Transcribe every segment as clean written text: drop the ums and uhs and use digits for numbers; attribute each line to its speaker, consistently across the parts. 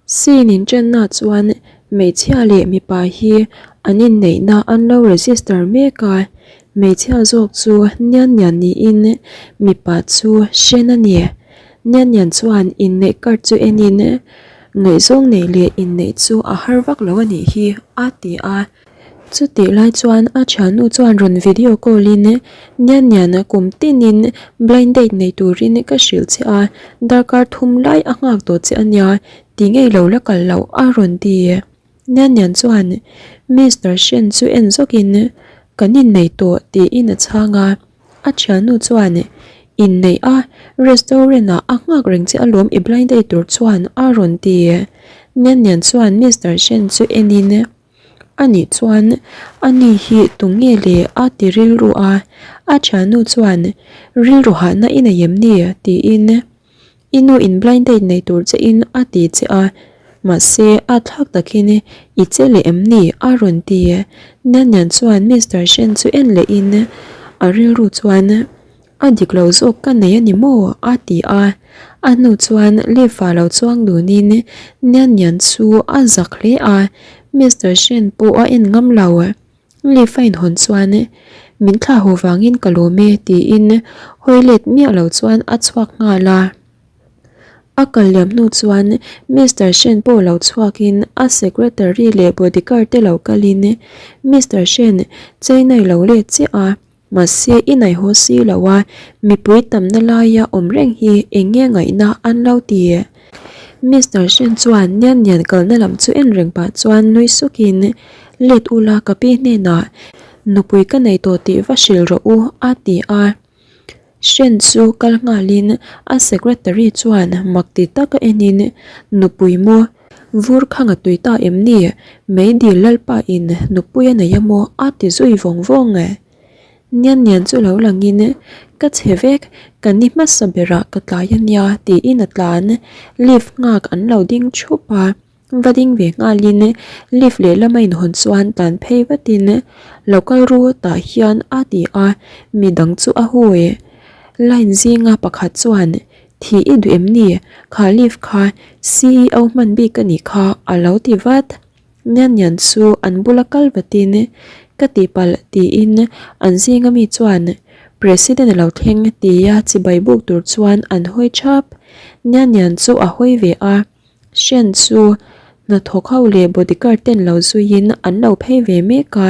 Speaker 1: Scene inṭanna chuan hmeichhia leh mipa hi an inneihna an lo register mek a, hmeichhia zawk chu Nian Nian niin mipa chu Shen a ni. Nian Nian chuan inneih card chu enin ngaihzawng neih leh inneih chu a har vak lo a nih hi a ti a. Chutih lai chuan a thiannu chuan rawn video call in Nian Nian kum tinin blind date nei turin ka hrilh che a, darkar thum lai a nghak tawh che a nia, ti ngei lo la kal loh a rawn ti. Nian Nian chuan Mister Shen chu en zawkin kan innei tawh tiin a chhang a, a thiannu chuan inneih a restaurant ah a nghak reng che alawm i blind date tur chuan a rawn ti. Nian Nian chuan Mister Shen chu enin. Anih chuan ani hi tu nge le a ti rilru a, a thiannu chuan rilru hahna i nei em ni tiin i nu in blind date nei tur che in a ti che a, mahse a thlak takin i che leh em ni a rawn ti. Nanian chuan Mister Shen chu en leh in a rilru chuan A dik lo zawk ka nei a ni maw? a ti a. A hnu chuan Lefa lo chuang dunin Nian Nian chu a zak hle a, Mister Shen pawh a en ngam lo. Lefa inhawn chuan min thlah haw vangin ka lawm e tiin hawi let miah lo chuan a chhuak nghal a. A kal liam hnu chuan Mister Shen pawh lo chhuakin a secretary leh bodyguard te lo kalin Mister Shen China i lo let chiah a. Mahse i naihaw si lo a, mipui tamna laia awm reng hi eng nge ngaihna an lo ti? Mister Shen chuan Nian Nian kalna lam chu en reng pah chuan nui sukin, Let ula ka pi hnenah nupui ka nei tawh tih va hrilh rawh u a ti a. Shen chu kal nghalin a secretary chuan mak ti taka enin, Nupui maw? Vur khang a tui ta em ni? Meidil lalpa in nupui a nei a maw? a ti zui vawng vawng e. Nian nian chu lo langin ka chhe vek, ka ni hmasa berah ka tlai a nia tiin a tlan. Lift nghak an lo ding thup a, va ding ve nghalin lift lehlam a inhawn chuan tlan phei vatin lo kal ru tah hian a ti a, midang chu a hui. Line zinga pakhat chuan Thih i duh em ni? Kha lift kha CEO hman bik a nih kha a lo ti vat. Nian nian chu an bula kal vatin ka tihpalh tiin an zinga mi chuan President a lo thleng tia chibai buk tur chuan an hawi thap. Nian nian chu a hawi ve a, Shen chu hnathawk ho leh bodyguard ten lo zuiin an lo phei ve mek a,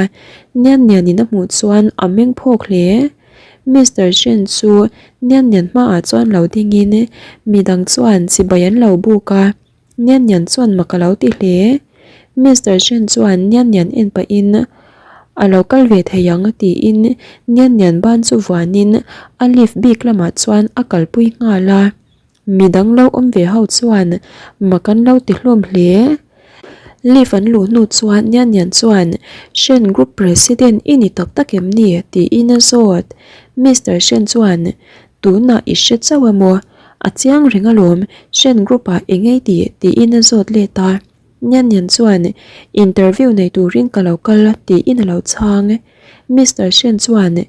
Speaker 1: Nian nianin a hmuh chuan a meng phawk hle. Mister Shen chu Nian Nian hmaah chuan lo dingin midang chuan chibai an lo buk a, Nian Nian chuan mak a lo ti hle. Mister Shen chuan Nian Nian en pahin a lo kal ve thei ang tiin Nian Nian ban chu vuanin a lift bik lamah chuan a kalpui nghal a. Midang lo awm ve ho chuan mak an lo ti hlawm hle. Lift an luh hnu chuan Nian Nian chuan Shen Group President i ni tak tak em ni? tiin a zawt. Mister Shen chuan Tunah i hre chauh emaw? A chiang reng alawm, Shen Group ah eng ei tih? tiin a zawt let a. Nian Nian chuan Interview nei turin ka lo kal tiin a lo chhang. Mister Shen chuan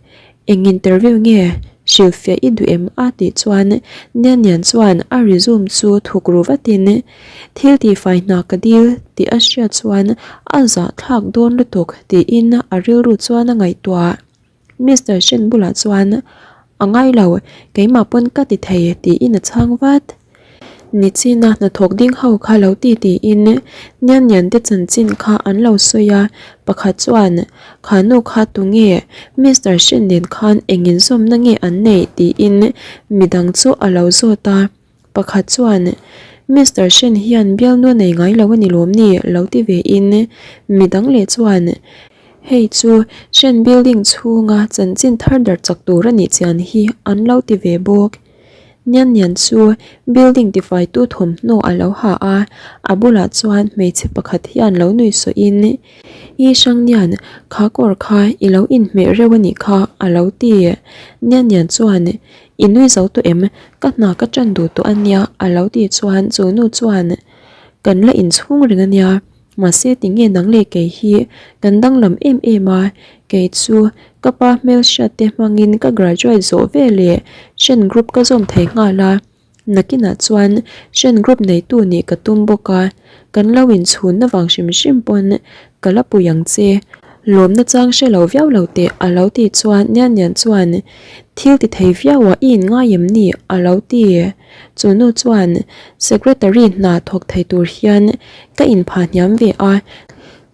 Speaker 1: Eng interview nge hrilhfiah i duh em a tih chuan Nian Nian chuan a resume chu thuk ru vatin thil tihfai hna ka dil tih a hriat chuan a zahthlak dawn lutuk tiin a rilru chuan a ngaihtuah. Mister Shen bulah chuan A ngai lo, keimah pawn ka ti thei tiin a chhang vat. Nichina hnathawk ding ho kha lo ti tiin Nian Nian te chanchin kha an lo sawi a, pakhat chuan Kha nu kha tunge Mister Shen nen khan eng inzawmna nge an neih tiin midang chu a lo zawt a, pakhat chuan Mister Shen hian bialnu a nei ngai lo a ni lawm ni lo ti ve in midang leh chuan hei chu Shen building chhunga chanchin thar darh chak tur a nih chian hi an lo ti ve bawk. Nian Nian chu building tifaitu thawmhnaw a lo ha a, a bulah chuan hmeichhe pakhat hian lo nui sawhin, I hrang Nian, kha kawr kha i lo inhmeh reuh a nih kha a lo ti. Nian Nian chuan, I nui zo tawh em? Ka hna ka ṭan duh tawh a nia a lo tih chuan chu nu chuan, Kan la inchhung reng a nia. Mahse tinge nang leh kei hi kan danglam em em a, kei chu ka pa hmelhriat te hmangin ka graduate zawh ve leh Shen group ka zawm thei nghal a. Nakinah chuan Shen Group neitu nih ka tum bawk a, kan lo inchhunna vang hrim hrim pawn ka la pui ang che. Lawmna chang hre lo viau lo teh a lo tih chuan Nian Nian chuan thil ti thei viau ah i inngai em ni a lo ti. Chu nu chuan Secretary hna thawk thei tur hian ka inphah hniam ve a,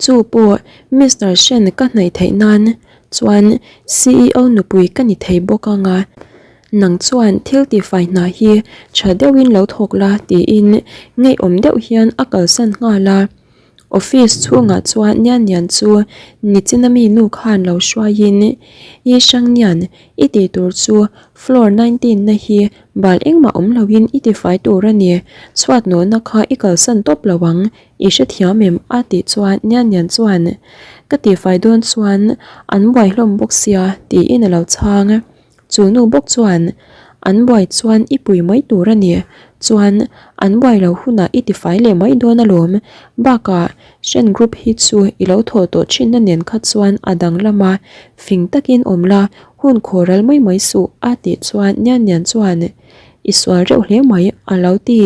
Speaker 1: chu pawh Mister Shen ka hnaih theih nan chuan ceo nupui ka ni thei bawk ang a, nang chuan thil tifai hna hi tha deuhin lo thawk la tiin ngeiawm deuh hian a kalsan nghal a. Office chhungah chuan Nian Nian chu nichina mi nu khan lo hruaiin I hrang Nian i tih tur chu floor 19 na hi bal engmah awm loin i tifai tur a ni, chhuat nawhna kha i kalsan tawp lo ang, i hrethiam em? a tih chuan Nian Nian chuan Ka tifai dawn chuan an buai hlawm bawk sia tiin a lo chhang. Chu nu bawk chuan, An buai chuan i pui mai tur a ni. Chuan, an buai lo hunah i tifai leh mai dawn alawm. Bakah, Shen Group hi chu i lo thawh tawh thinna nen kha chuan a danglam a, fing takin awm la, hun khaw ral mai mai suh, a tih chuan Nian Nian chuan, I sual reuh hle mai, a lo ti.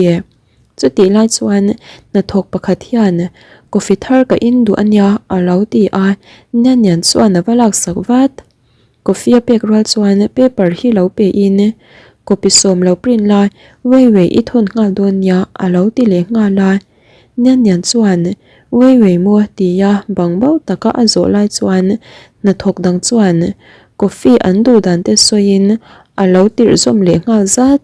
Speaker 1: Chutih lai chuan hnathawk pakhat hian, Coffee thar ka in duh a nia, a lo ti a, Nian Nian chuan a va laksak vat. Coffee a pek rual chuan paper hi lo pe in copy sawm lo print la Wei Wei i thawn nghal dawn nia a lo ti leh nghal a. Nian Nian chuan Wei Wei maw tia bang bo taka a zawh lai chuan hnathawk dang chuan coffee an duh dan te sawiin a lo tirh zawm leh nghal zat.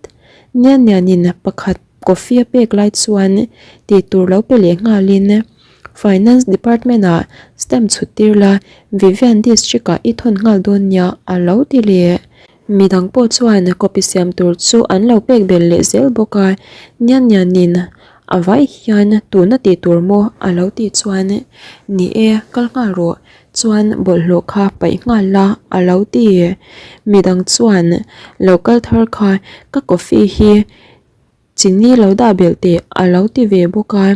Speaker 1: Nian Nian in pakhat coffee a pek lai chuan tih tur lo pe leh nghalin Finance Department ah stamp chhut tir la, Vivian District ah i thawn nghal dawn nia a lo ti leh. Midang pawh chuan copy siam tur chu an lo pek belh leh zel bawk a, Nian Nian in a vai hian tuna tih tur maw a lo tih chuan ni e kal nghal rawh chuan bawlhhlawh kha paih nghal la a lo ti. Midang chuan lo kal thar kha ka coffee hi Chini lo dah belh teh a lo ti ve bawk a.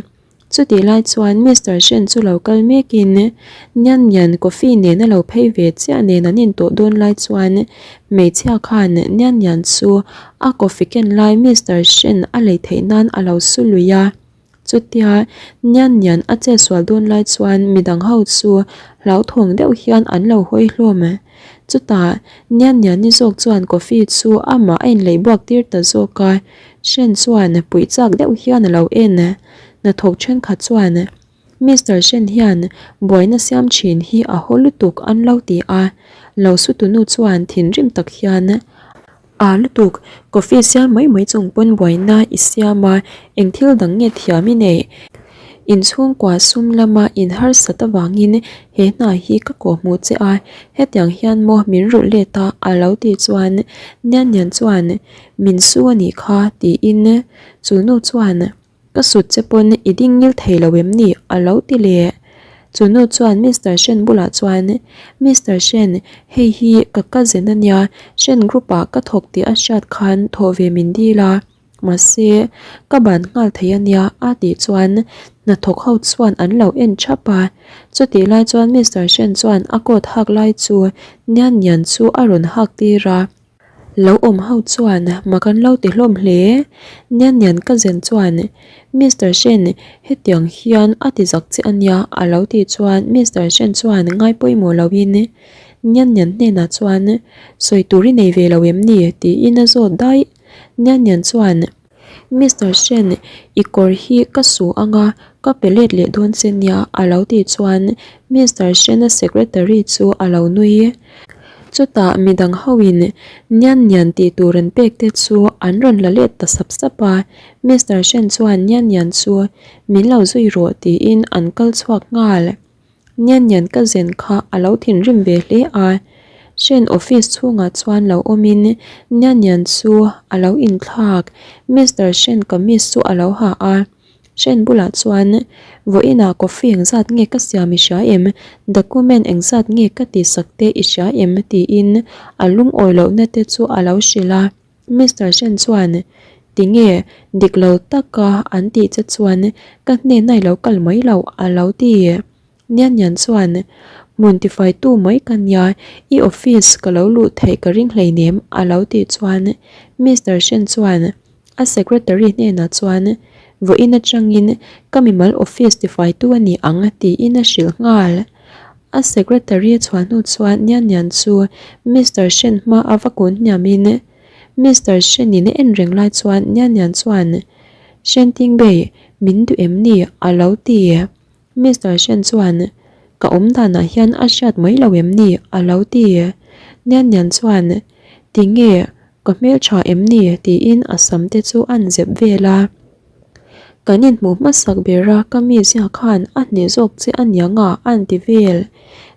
Speaker 1: Chutih lai chuan Mister Shen chu lo kal mekin Nian Nian coffee nen a lo phei ve chiah nen an intawh dawn lai chuan hmeichhia khan Nian Nian chu a coffee ken lai Mister Shen a lei theih nan a lo su lui a. Chutia Nian Nian a chetsual dawn lai chuan midang ho chu hlauthawng deuh hian an lo hawi hlawm. Chutah Nian Nian ni zawk chuan coffee chu amah a inleih buak tir ta zawk a, Shen chuan puih chak deuh hian a lo en. Hnathawk thenkhat chuan Mister Shen hian buaina siam thin hi a haw lutuk an lo ti a, lo sutunu chuan thinrim tak hian A lutuk, coffee siam mai mai chung pawn buaina i siam a, eng thil dang nge thiam i neih? Inchhungkua sum lama in harsat avangin he hna hi ka kawhhmuh che a, hetiang hian maw min rulh let a a lo tih chuan Nian Nian chuan min su a nih kha tiin chu nu chuan Ka sut che pawn i ding ngil thei lo em ni? a lo ti leh. Chu nu chuan Mister Shen bulah chuan, Mister Shen, hei hi ka cousin a nia, Shen group ah ka thawk tih a hriat khan thawh ve min dil a, mahse ka ban nghal thei a nia a tih chuan hnathawk ho chuan an lo en thap a. Chutih lai chuan Mister Shen chuan a coat hak lai chu Nian Nian chu a rawn hak tir a. Lo awm ho chuan mak an lo ti hlawm hle. Nian nian ka zen chuan Mister Shen hetiang hian a ti zak che a nia a lo tih chuan Mister Shen chuan ngai pawimawh loin Nian nian hnenah chuan sawi tur i nei ve lo em ni tiin a zawt daih. Nian nian chuan. Mister Shen, i kawr hi ka su anga ka pe let leh dawn che nia a lo tih chuan Mister Shen-a secretary chu a lo nui. Chutah midang hoin Nian Nian tih tur an pek te chu an rawn la let ta sap sap a, Mister Shen chuan Nian Nian chu min lo zui rawh tiin an kal chhuak nghal. Nian nian ka zen kha a lo thinrim ve hle a, Shen office chhungah chuan lo awmin Nian nian chu a lo inthlak, Mister Shen kamis chu a lo ha a, Shen bulah chuan vawiinah coffee engzat nge ka siam i hria em, document engzat nge ka tihsak te i hria em tiin a lungawi lohna te chu a lo hrilh a. Mister Shen chuan, Tinge, dik lo taka an tih che chuan ka hnenah i lo kal mai loh a lo ti. Nian Nian chuan, Hmun tifaitu mai ka nia, i office ka lo luh theih ka ring hleinem a lo tih chuan Mister Shen chuan, A secretary hnenah chuan, Vawiin atangin ka mimal office tifaitu a ni ang tiin a hrilh nghal. A secretary a chhuah hnu chuan Nian Nian chu Mister Shen hma a va kun hniamin Mister Shen in a en reng lai chuan Nian Nian chuan, Shen Tingbei, min duh em ni? a lo ti. Mister Shen chuan, Ka awm danah hian a hriat mai lo em ni? a lo ti. Nian Nian chuan, Tinge, ka hmeltha em ni? tiin a sam te chu a'n zep vel a. Kan inhmuh hmasak ber a ka mizia khan a hneh zawk che a niang a a'n ti vel.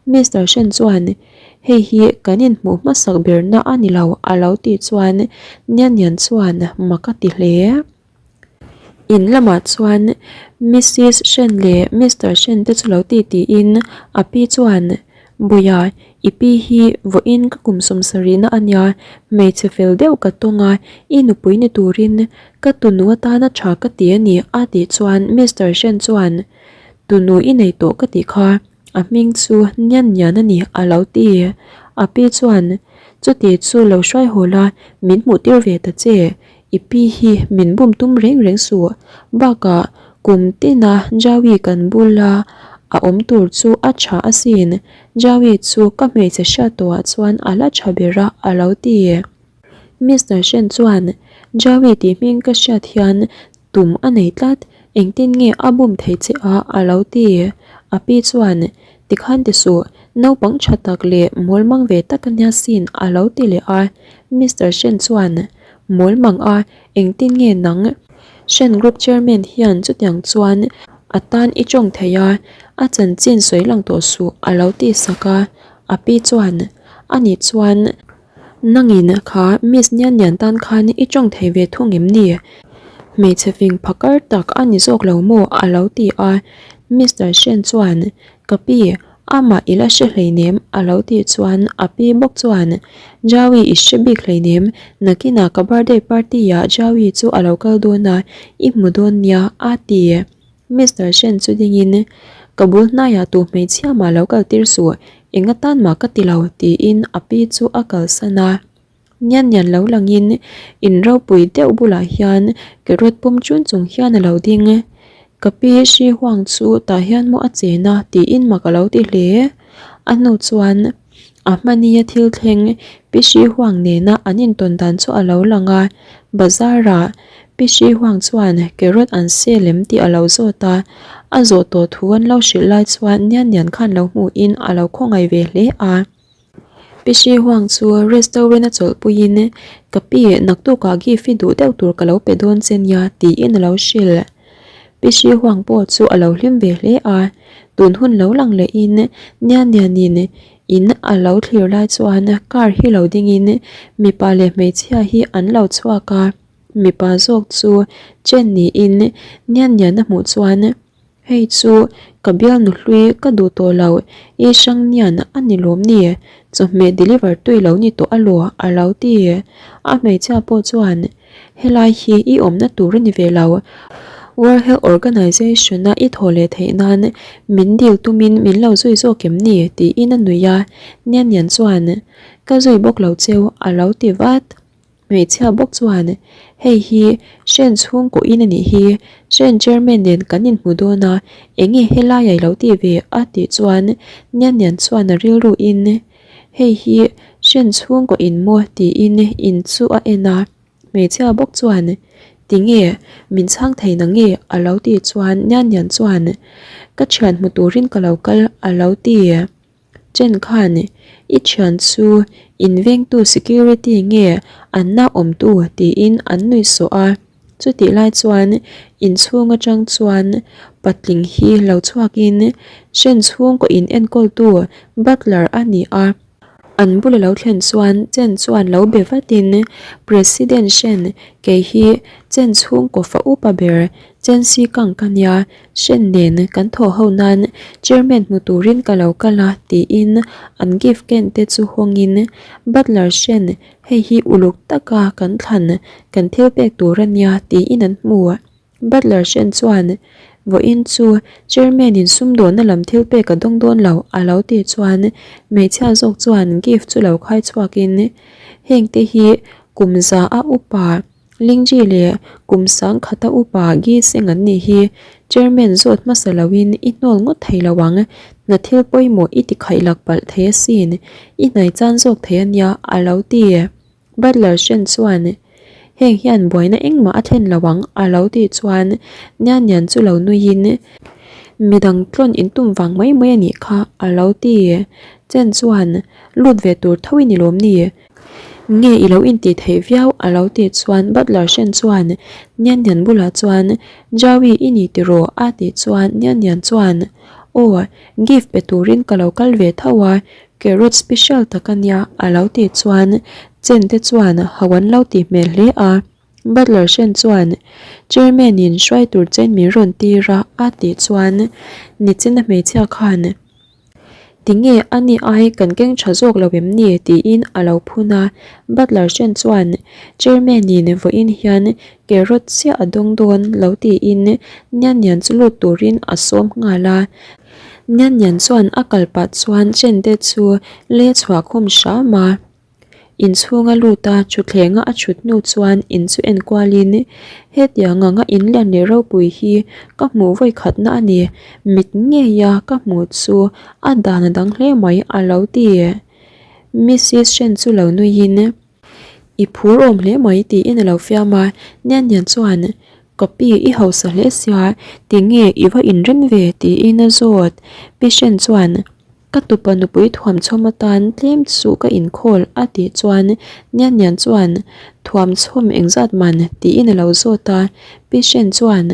Speaker 1: Mister Shen chuan, Hei hi kan inhmuh hmasak berna a ni lo a lo tih chuan Nian Nian chuan mak a ti hle. In lamah chuan Missis Shen leh Mister Shen te chu lo ti tiin a pi chuan, Bawia, i pi hi vawiin ka kum sawmsarihna a nia, hmeichhe fel deuh ka tawng a, i nupui ni turin ka tunu atana tha ka ti a ni a tih chuan Mister Shen chuan, Tunu i nei tawh ka tih kha. A hming chu Nian Nian a ni a lo ti. A pi chuan, Chuti chu lo hruai haw la, min hmuh tir ve ta che. I pi hi min bum tum reng reng suh. Bakah kum tina Jaui kan bula a awm tur chu a tha asin. Jaui chu ka hmeichhe hriat tawhah chuan a la tha ber a a lo ti. Mister Shen chuan, Jaui tih hming ka hriat hian Tum a nei tlat, engtin nge a bum thei che a a lo ti. A pi chuan, Tikhan ti suh, naupang tha tak leh mawl mang ve tak a nia sin a lo ti leh a. Mister Shen chuan, Mawl mang a, engtin nge nang Shen Group Chairman hian chutiang chuan a tan i tawng thei a, a chanchin sawi lang tawh suh a lo ti sak a. A pi chuan, Anih chuan, Nangin kha Miss Nian Nian tan khan i tawng thei ve thung em ni? Hmeichhe fing phakar tak a ni zawk lo maw? a lo ti a. Mister Shen chuan, Ka pi, amah i la hre hleinem a lo tih chuan a pi bawk chuan, Jaui i hre bik hleinem, nakinah ka birthday party ah Jaui chu a lo kal dawn a, i hmu dawn nia a ti. Mister Shen chu dingin, Ka bul hnaiah tu hmeichhia mah lo kal tir suh, eng atan mah ka ti lo, tiin a pi chu a kalsan a. Nian nian lo langin in ropui deuh bulah hian carrot pawm chun chung hian a lo ding. Ka pi Shi Huang chu tah hian maw a chen a, tiin mak a lo ti hle. A hnu chuan. A hmania thil thleng Pi Hri Huang nena an intawn dan chu a lo lang a, bazar-ah Pi Hri Huang chuan carrot an sel em tih a lo zawt a, a zawh tawh thu an lo hrilh lai chuan Nian Nian khan lo hmuhin a lo khawngaih ve hle a. Pi Hri Huang chu restaurant a chawlhpuiin Ka pi, naktukah gift i duh deuh tur ka lo pe dawn che nia tiin a lo hrilh. Pi Hri Huang pawh chu a lo hlim ve hle a, tun hun lo lang lehin Nian Nianin in a lo thlir lai chuan car hi lo dingin mipa leh hmeichhia hi an lo chhuak a, mipa zawk chu chen niin Nian Nian a hmuh chuan Hei chu ka bialnu hlui ka duh tawh lo, i hrang Nian a ni lawm ni? Chawhmeh deliver tui lo ni tawh alaw a lo ti. A hmeichhia pawh chuan Helai hi i awmna tur a ni ve lo. World Health Organization-a i thaw leh theih nan min dil tumin min lo zui zawk em ni? tiin a nui a. Nian Nian chuan, Ka zui bawk lo cheu, a lo ti vat. Hmeichhia bawk chuan, Hei hi Shen chhungkaw in a nih hi, Shen chairman nen kan inhmu dawn a, enge helai a i lo tih ve? a tih chuan Nian Nian chuan a rilruin, Hei hi Shen chhungkaw in maw tiin in chu a en a, hmeichhia bawk chuan Tinge min chhang thei na nge a lo tih chuan Nian Nian chuan Ka thian hmu turin ka lo kal a lo ti. Chen khan i thian chu in vengtu security nge an na awmtu tiin an nuih sawh a. Chutih lai chuan inchhung atang chuan patling hi lo chhuakin hren chhungkaw in enkawltu butler a ni a. An bula lo thlen chuan Chen chuan lo be vatin President Shen kei hi Chen chhungkaw fa upa ber Chen Si Kang ka nia, Shen nen kan thawh ho nan chairman hmu turin ka lo kal a tiin an gift ken te chu hawngin butler Shen Hei hi uluk taka kan thlan kan thil pek tur a nia tiin an hmu. Butler hren chuan, Vawiin chu Chairman in sumdawnna lam thil pek a dawng dawn lo a lo tih chuan hmeichhia zawk chuan gift chu lo khai chhuakin, Hengte hi kum za a upa. Lingji leh kum sang khata upa Gi Seng an nih hi Chairman zawt hmasa loin i hnawl ngawt thei lo ang, hna thil pawimawh i ti khaih lak palh thei asin, i hnai chan zawk thei ania a lo ti. Butler hren chuan heng hian buaina engmah a thlen lo ang a lo tih chuan Nian Nian chu lo nuiin midang tlawn intum vang mai mai a nih kha a lo ti. Chen chuan lut ve tur tho i ni lawm ni? Nge i lo intih theih viau a lo tih chuan Butler hren chuan Nian Nian bulah chuan Jaui i ni tiraw a tih chuan Nian Nian chuan Aw gift pe turin ka lo kal ve tho a Carrot special tak a nia a lo tih chuan Chen te chuan ho an lo tih hmel hle a. Butler hren chuan Chairman in hruai tur chen min rawn tir a a tih chuan Nichina hmeichhia khan Tinge a ni ai kan keng tha zawk lo em ni tiin a lo phun a. Butler hren chuan Chairman in vawiin hian carrot chiah a dawng dawn lo tiin Nian Nian chu lut turin a sawm nghal a. Nian Nian chuan a kal pah chuan chen te chu le chhuah khum hram a. Inchhung a lut a, thutthleng a a thut hnu chuan in chu en kualin hetiang anga in lian leh ropui hi ka hmuh vawi khatna a ni, mit ngeia ka hmuh chu a dan a dang hle mai a lo ti. Missis Shen chu lo nuiin. I phur awm hle mai tiin a lo fiam a, Nian Nian chuan Ka pi i hausa hle sia tinge i va inrem ve tiin a zawt. Pi Shen chuan Ka tupa nupui thuam chhawm atan tlem chu ka inkhawl a tih chuan Nian Nian chuan Thuam chhawm engzat man tiin a lo zawt a, Pi Shen chuan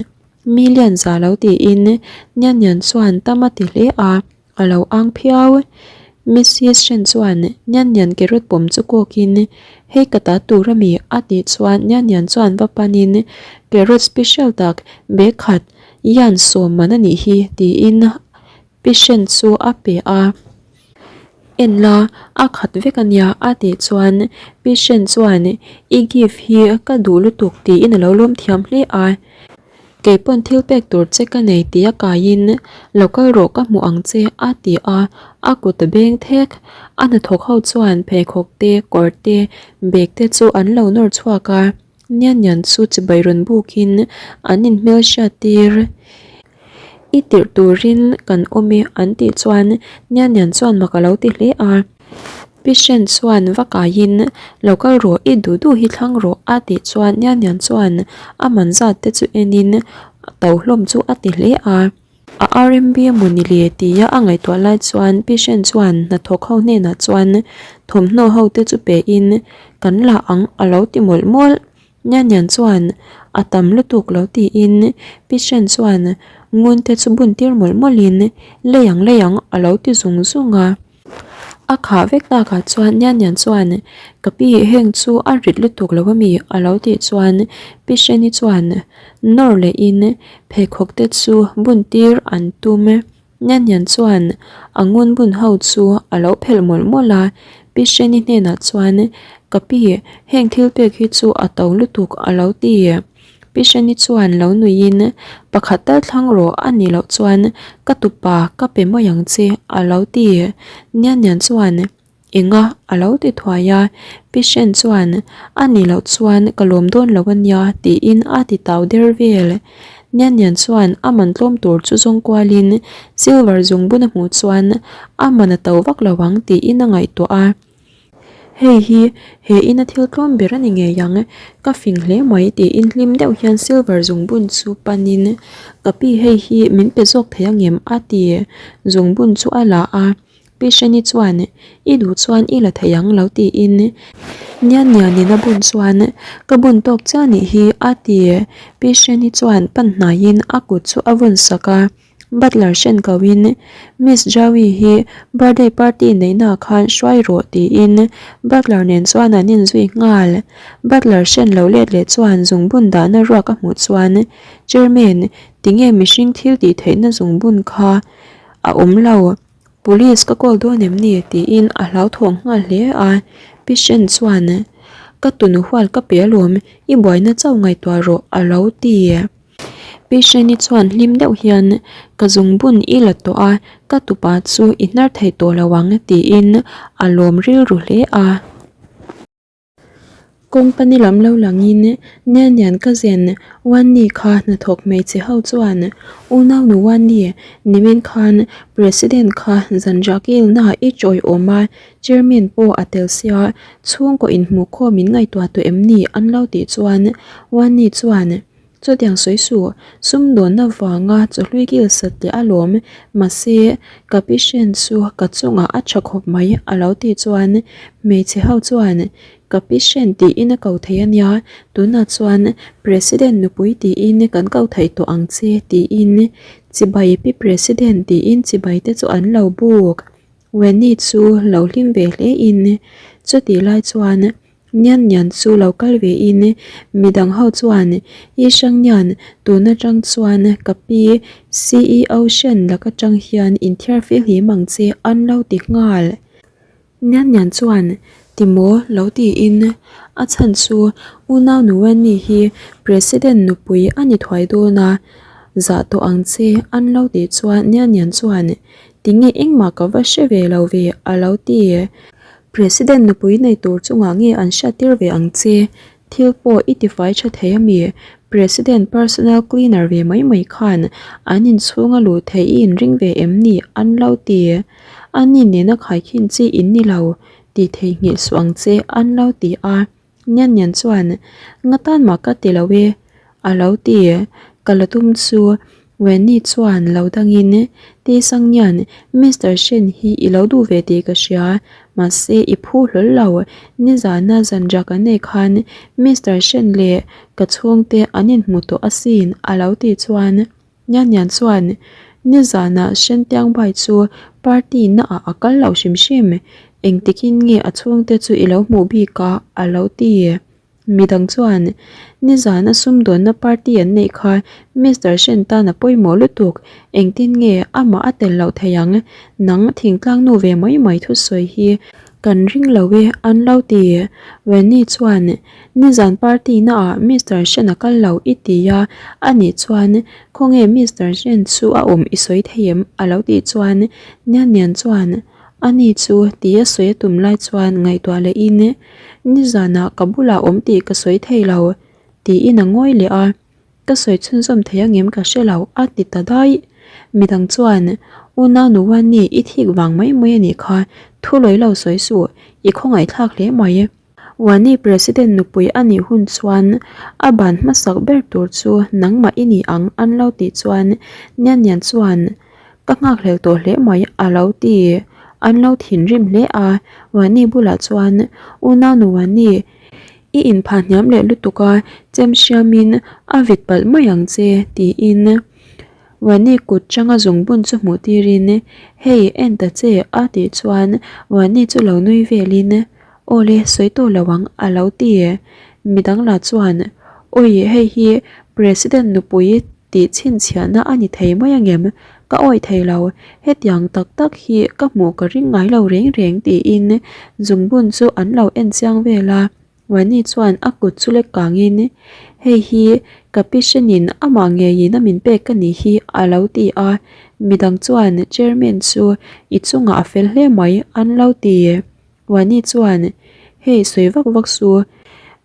Speaker 1: Million za lo tiin Nian Nian chuan tam a ti hle a. A lo ang phiau. Missis Shen chuan Nian Nian carrot pawm chu kawkin, Hei ka ta tur ami? a tih chuan Nian Nian chuan va panin, Carrot special tak bag khat yan sawm man a nih hi tiin Pi Shen chu a pe a. En la, a khat vek a nia a tih chuan Pi Shen chuan, I gift hi ka duh lutuk tiin a lo lawm thiam hle a. Kei pawn thil pek tur che ka nei tih a kaiin lo kal rawh ka hmuh ang che a ti a, a kut a beng thek. A hnathawk ho chuan pheikhawk te, kawr te, bag te chu an lo nawr chhuak a, Nian Nian chu chibai rawn bukin an inhmel hriat tir. I tirh turin kan awm e an tih chuan Nian Nian chuan mak a lo ti hle a. Pi Shen chuan va kaiin lo kal rawh i duh duh hi thlang rawh a tih chuan Nian Nian chuan a man zat te chu enin to hlawm chu a ti hle a. A RMB emaw ni le tia a ngaihtuah lai chuan Pi Shen chuan hnathawk ho hnenah chuan thawmhnaw ho te chu pein kan la ang a lo ti mawlh mawlh. Nian Nian chuan a tam lutuk lo tiin Pi Shen chuan ngun te chu bun tir mawlh mawlhin lei ang lei ang a lo ti zung zung a. A khah vek takah chuan Nian Nian chuan ka pi heng chu a rit lutuk lo ami a lo tih chuan Pi Sheni chuan nawr lehin pheikhawk te chu bun tir an tum. Nian Nian chuan a ngun bun ho chu a lo phelh mawlh mawlh a, Pi Sheni hnenah chuan ka pi heng thil pek hi chu a to lutuk a lo ti. Pi Shani chuan lo nuiin, Pakhat tal thlang rawh a nih loh chuan ka tupa ka pe mai ang che a lo ti. Nian Nian chuan, Enga a lo ti thuai a. Pi Shen chuan, A nih loh chuan ka lawm dawn lo a nia tiin a ti tau der vel. Nian Nian chuan a man tlawm tur chu zawng kualin silver zungbun a hmuh chuan a man a to vak lo ang tiin a ngaihtuah a. Hei hi he ina thil tlawm ber a ni ngei ang, ka fing hle mai tiin hlim deuh hian silver zungbun chu panin ka pi hei hi min pe zawk thei angem a ti zungbun chu a la a, Pi Hreni chuan i duh chuan i la thei ang lo tiin Nian Nianin a bun chuan ka bun tawk chiah anih hi a ti, Pi Hreni chuan pan hnaiin a kut chu a vawn sak a. Butler hren koin Miss Jaui hi birthday party neihna khan hruai rawh tiin Butler nen chuan an inzui nghal. Butler hren lo let leh chuan zungbun dahna ruak a hmuh chuan Chairman, tinge mihring thil tih theihna zungbun kha a awm lo? Police ka call dawn em ni? tiin a hlauthawng nghal hle a. Pi Shen chuan Ka tunu hual ka pe alawm, i buaina chauh ngaihtuah rawh a lo ti. Pi Hreni chuan hlim deuh hian ka zungbun i la tawh a, ka tupa chu i hnar thei tawh lo ang tiin a lawm rilru hle a. Company lam lo langin Nian Nian cousin Wanni kha hnathawk hmeichhe ho chuan Unaunu Wanni nimin khan President kha zanriah kilna i chawiawm a, Chairman pawh a tel sia, chhungkaw inhmuhkhawm min ngaihtuah tawh em ni an lo tih chuan Wanni chuan Chutiang sawi suh, sumdawnna vanga chawhlui kil sat leh alawm, mahse ka pi hren chu ka chungah a tha khawp mai a lo tih chuan hmeichhe ho chuan ka pi hren tiin a ko thei a nia, tunah chuan President nupui tiin kan ko thei tawh ang che tiin chibai pi President tiin chibai te chu an lo buk. Wendy chu lo hlim ve hle in chutih lai chuan Nian Nian chu lo kal ve in midang ho chuan I hrang Nian tun atang chuan ka pi CEO hren lak atang hian inthiar fil hlim ang che an lo ti nghal. Nian Nian chuan ti maw lo tiin a chhan chu unau nu Wendy hi President nupui a ni thuai dawn a zah tawh ang che an lo tih chuan Nian Nian chuan Tinge engmah ka va hre ve lo ve a lo ti. President nupui nei tur chungah nge an hriattir ve ang che? Thil pawh i tifai tha thei a mi? President personal cleaner ve mai mai khan an inchhung a luh theih i inring ve em ni? An lo ti. Ani nena khaikhin chi in ni lo tih theihnghilh suh ang che an lo ti a. Nian Nian chuan, Nga tan mah ka ti lo e, a lo ti. Ka la tum chu Wendy chuan lo dangin, Ti Sang Nian, Mister Shen hi i lo duh ve tih ka hria, mahse i phu hlawl lo. Nizana zanriah kan nei khan Mister Shen leh ka chhungte an inhmu tawh asin, a lo tih chuan. Nian Nian chuan nizanah Hrentiang Bai chu party naah a kal lo hrim hrim, engtikin nge a chhungte chu i lo hmuh bik a a lo ti. Midang chuan nizana sumdawnna party an neih kha Mister Hren tan a pawimawh lutuk, engtin nge amah a tel loh thei ang, nang thingtlang nu ve mai mai thusawi hi kan ring lo e an lo ti. Wendy chuan Nizan party na ah Mister Shen a kal lo i ti a, a nih chuan khawnge Mister Shen chu a awm i sawi thei em? a lo tih chuan Nian Nian chuan a ni chu ti a sawi a tum lai chuan ngaihtuah leh in nizan ah ka bulah awm tih ka sawi thei lo tiin a ngawi leh a, ka sawi chhunzawm thei angem ka hre lo a ti ta daih. Midang chuan unau nu Wani i thik vang mai mai a nih kha, thu lawi lo sawi suh, i khawngaihthlak hle mai. Wani President nupui a nih hun chuan a ban hmasak ber tur chu nangmah i ni ang an lo tih chuan Nian Nian chuan ka nghakhlel tawh hle mai a lo ti. An lo thinrim hle a, Wani bulah chuan Unaunu Wani i inphah hniam leh lutuk a chem hriamin a vit palh mai ang che tiin Wani kut changa zungbun chu hmuh tirin Hei en ta che a tih chuan Wani chu lo nui velin Awle, sawi tawh lo ang, a lo ti. Midang lah chuan, Awi, hei hi President nupui tih chhinchhiahna a ni thei mai angem? Ka awih thei lo, hetiang tak tak hi ka hmuh ka ring ngai lo reng reng tiin zungbun chu an lo en chiang vel a. Wani chuan a kut chu lek kangin, Hei hi ka pi hrenin amah ngeiin a min pek ka nih hi, a lo ti a. Midang chuan, Chairman chu i chungah a fel hle mai, an lo ti. Wani chuan, Hei sawi vak vak su,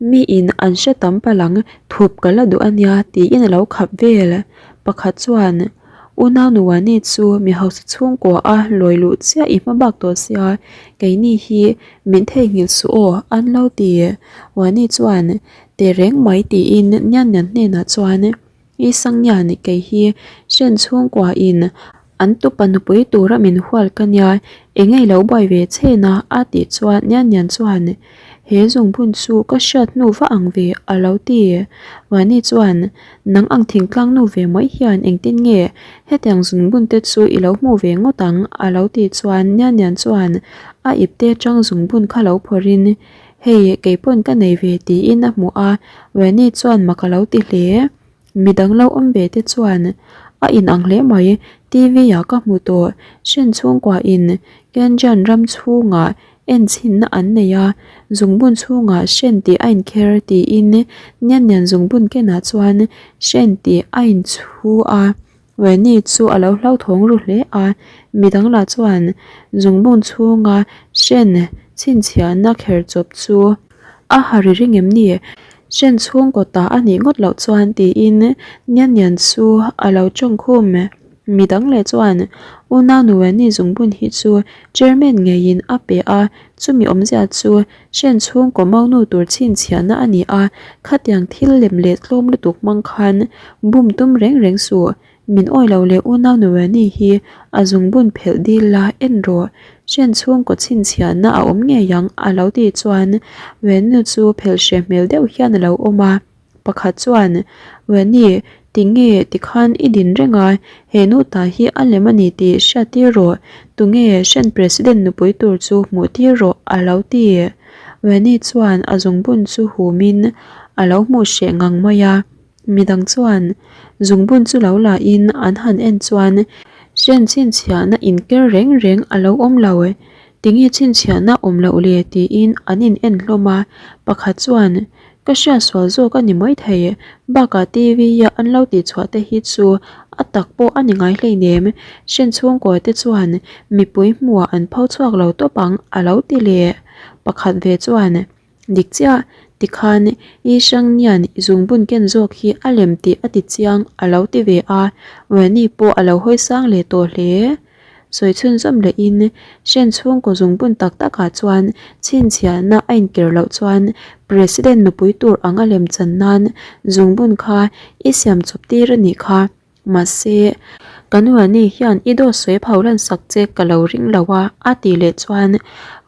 Speaker 1: miin an hre tam palh ang, thup ka la duh a nia tiin a lo khap vel. Pakhat chuan, Unaunu Wani chu mi hausa chhungkua a lawi luh chiah i hma bak tawh sia, keini hi min theihnghilh suh aw an lo ti. Wani chuan, Tehreng mai tiin Nian Nian hnenah chuan, I Sangnian kei hi hren chhungkua in an tupa nupui tura min hual ka nia, eng ei lo buai ve chhen a a tih chuan Nian Nian chuan he zungbun chu ka hriat hnu va ang ve a lo ti. Vani chuan nang ang thingtlang nu ve mai hian engtin nge hetiang zungbun te chu i lo hmuh ve ngawt ang a lo tih chuan Nian Nian chuan a ipte atang zungbun kha lo phawrh in Hei, kei pawn ka nei ve tiin a hmuh a, Wendy chuan mak a lo ti hle. Midang lo awm ve te chuan a inang hle mai, TV ah ka hmu tawh, Shen chhungkua in Kenjan ram chhungah enchhinna an nei a, zungbun chhungah Shen tih a inkher tiin Nian Nian zungbun kenah chuan Shen tih a inchhu a. Wendy chu a lo hlauthawng ru hle a, midang lah chuan zungbun chhunga hren chhinchhiahna kher chawp chu A ha ri ring em ni? Hren chhungkaw ta a nih ngawt loh chuan tiin Nian Nian chu a lo tawng khum. Midang leh chuan unau Nuweni zungbun hi chu chairman ngeiin a pe a, chumi awmzia chu hren chhungkaw maunu tur chhinchhiahna a ni a, khatiang thil lem leh tlawm lutuk hmang khan bum tum reng reng suh. Min awi lo leh unau Nuweni hi a zungbun phelh dil la en rawh, hren chhungkaw chhinchhiahna a awm ngei ang a lo tih chuan Wenu chu phelh hreh hmel deuh hian a lo awm a. Pakhat chuan, Weni, tinge tikhan i din reng a, he nu ta hi a lem a ni tih hriat tir rawh, tunge hren President nupui tur chu hmuh tir rawh a lo ti. Weni chuan a zungbun chu humin a lo hmuh hreh ngang mai a. Midang chuan zungbun chu lo la in an han en chuan hren chhinchhiahna inker reng reng a lo awm lo. Tinge chhinchhiahna awm loh le tiin an in en hlawm a, pakhat chuan ka hriat sual zawk a ni mai thei, bakah T_V a an lo tihchhuah te hi chu a tak pawh a ni ngai hleinem, hren chhungkaw te chuan mipui hmuhah an pho chhuak lo tawp ang a lo ti leh. Pakhat ve chuan. Dik chiah, tikhan i Hrangnian i zungbun ken zawk hi a lem tih a ti chiang a lo ti ve a, Weni pawh a lo hawi sang leh tawh hle. Sawi chhunzawm lehin Hren chhungkaw zungbun tak takah chuan chhinchhiahna a inker loh chuan President nupui tur ang a lem chan nan zungbun kha i siam chawp tir a nih kha. Mahse, ka nu Vani hian i dawt sawi pho lan sak che ka lo ring lo a, a tih leh chuan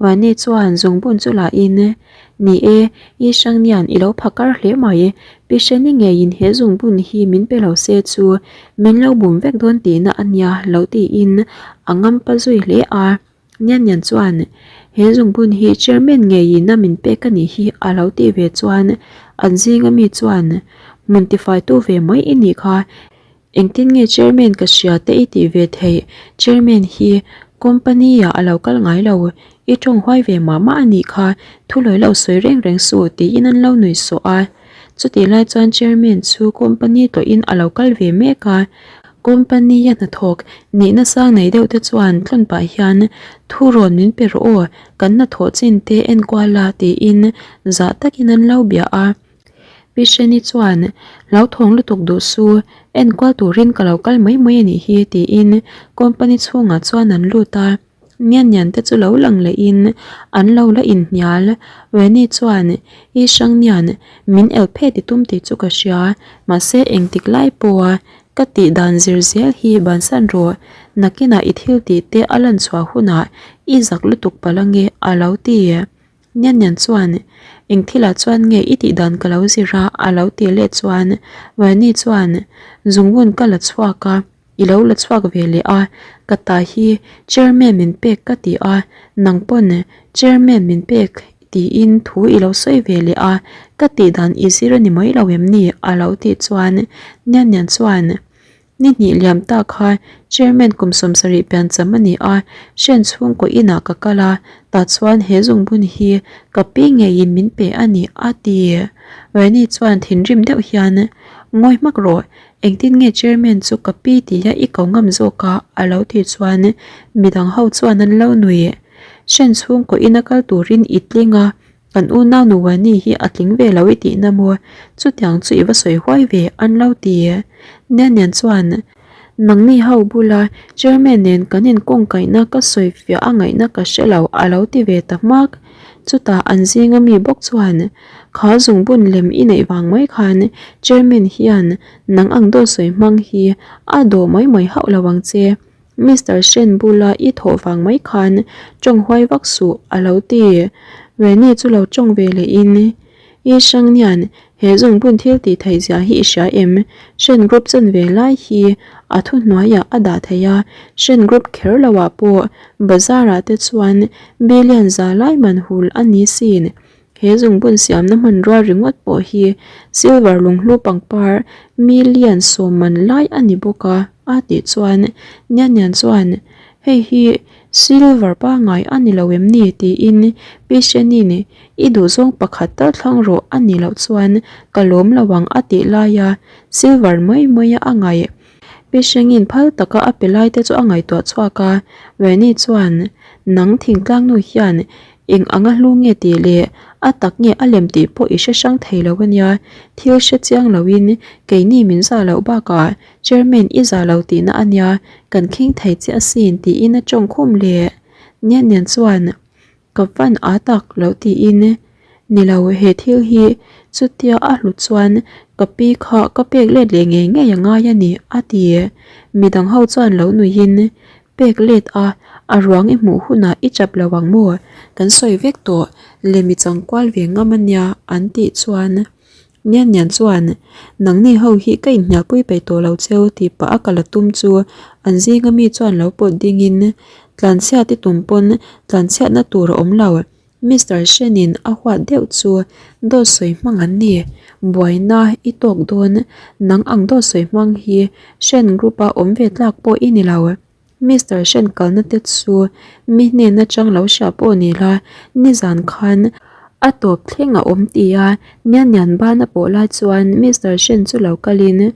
Speaker 1: Vani chuan zungbun chu la in, Ni e, i Hrangnian i lo phakar hle mai, Pi Hreni ngeiin he zungbun hi min pe lo se chu min lo bum vek dawn tihna a nia lo tiin a ngampa zui hle a. Nian Nian chuan, He zungbun hi chairman ngeiin a min pek a nih hi a lo tih ve chuan an zinga mi chuan, Hmun tifaitu ve mai i nih kha, engtin nge chairman ka hria te i tih ve theih, chairman hi company ah a lo kal ngai lo, i tawng huai ve mah mah a nih kha, thu lawi lo sawi reng reng suh tiin an lo nui sawh a. Chutih lai chuan chairman chu company tlawhin a lo kal ve mek a. Company a hnathawk nihna sang nei deuh te chuan tlawn pah hian thu rawn min pe rawh aw, kan hnathawh chin te enkual a tiin zah takin an lo bia a. Pi Hreni chuan hlauthawng lutuk duh su, enkual turin ka lo kal mai mai a nih hi tiin company chhungah chuan an lut a. Nian nian te chu lo lang leh in an lo la inhnial. Weni chuan, I hrang nian, min el phet i tum tih chu ka hria, mahse engtik lai pawha ka tih dan zir zel hi bansan rawh, nakinah i thil tih te a lan chhuah hunah i zak lutuk palh ange a lo ti. Nian nian chuan, Eng thilah chuan nge i tih dan ka lo zir a a lo ti leh chuan Weni chuan, Zungbun ka la chhuak a. I lo la chhuak ve leh a, ka ta hi chairman min pek ka ti a, nang pawn chairman min pek tiin thu i lo sawi ve leh a, ka tih dan i zir a ni mai lo em ni? a lo tih chuan Nian Nian chuan Ni hnih liam ta kha chairman kum 70 piancham a ni a, hren chhungkaw inah ka kal a, tah chuan he zungbun hi ka pi ngeiin min pe a ni a ti. Rani chuan thinrim deuh hian Ngawi hmak rawh, Engtin nge chairman chu ka pi tia i ko ngam zawk a? a lo tih chuan midang ho chuan an lo nui. Hren chhungkaw ina kal turin i tling a, kan unau nu Wani hi a tling ve lo i tihna maw? Chutiang chu i va sawi huai ve an lo ti. Nian Nian chuan Nangni ho bula chairman nen kan inkawngkaihna ka sawi fiah a ngaihna ka hre lo a lo ti ve ta hmak. Chutah an zinga mi bawk chuan Kha zungbun lem i neih vang mai khan Chairman hian nang ang dawt sawi hmang hi a dawh mai mai hauh lo ang che. Mister Shen bula i thawh vang mai khan tawng huai vak suh a lo ti. Reni chu lo tawng ve leh in I Hrangnian he zungbun thil tih theih zia hi i hria em? Shen Group chanve lai hi a thuhnuaiah a dah thei a, Shen Group kher lo ah pawh bazar ah te chuan billion za lai man hul a ni sin. He zungbun siamna hmanrua ringawt pawh hi silver lunghlu pangpar million sawmman lai a ni bawk a, a tih chuan Nian Nian chuan hei hi silver pangngai a ni lo em ni tiin Pi Hreni'n i duhzawng pakhat tal thlang rawh a nih loh chuan ka lawm lo ang a tih laia silver mai maia a ngaih Pi Hrengin phal taka a pe lai te chu a ngaihtuah chhuak a, Reni chuan nang thingtlang nu hian Eng anga hlu nge tih leh A tak nge a lem tih pawh i hre hrang thei lo a nia, thil hre chiang loin keini min zah loh bakah Chairman i zah lo tihna a nia, kan khing thei che asin tiin a tawng khum leh. Nian Nian chuan ka van a tak lo tiin, Ni lo, he thil hi chutia a hlut chuan ka pi kha ka pek let leh ngei ngei a ngai a ni a ti. Midang ho chuan lo nuihin Pek let a, a ruang i hmuh hunah i chap lo ang maw? Kan sawi vek tawh, lemi changkual ve ngam a nia an tih chuan Nian Nian chuan Nangni ho hi ka inhnialpui peih tawh lo cheu tih pah a kal a tum chu an zinga mi chuan lo pawt dingin tlanchhiat i tum pawn tlanchhiatna tur a awm lo. Mister Shen-in a huat deuh chu dawt sawi hmang an ni. Buaina i tawk dawn, nang ang dawt sawi hmang hi Shen group-a awm ve tlak pawh i ni lo. Mister Shen kalna te chu mi hnen atang lo hria pawh ni la, nizan khan a tawp thleng a awm ti a, Nian Nian ban a pawh lai chuan Mister Shen chu lo kalin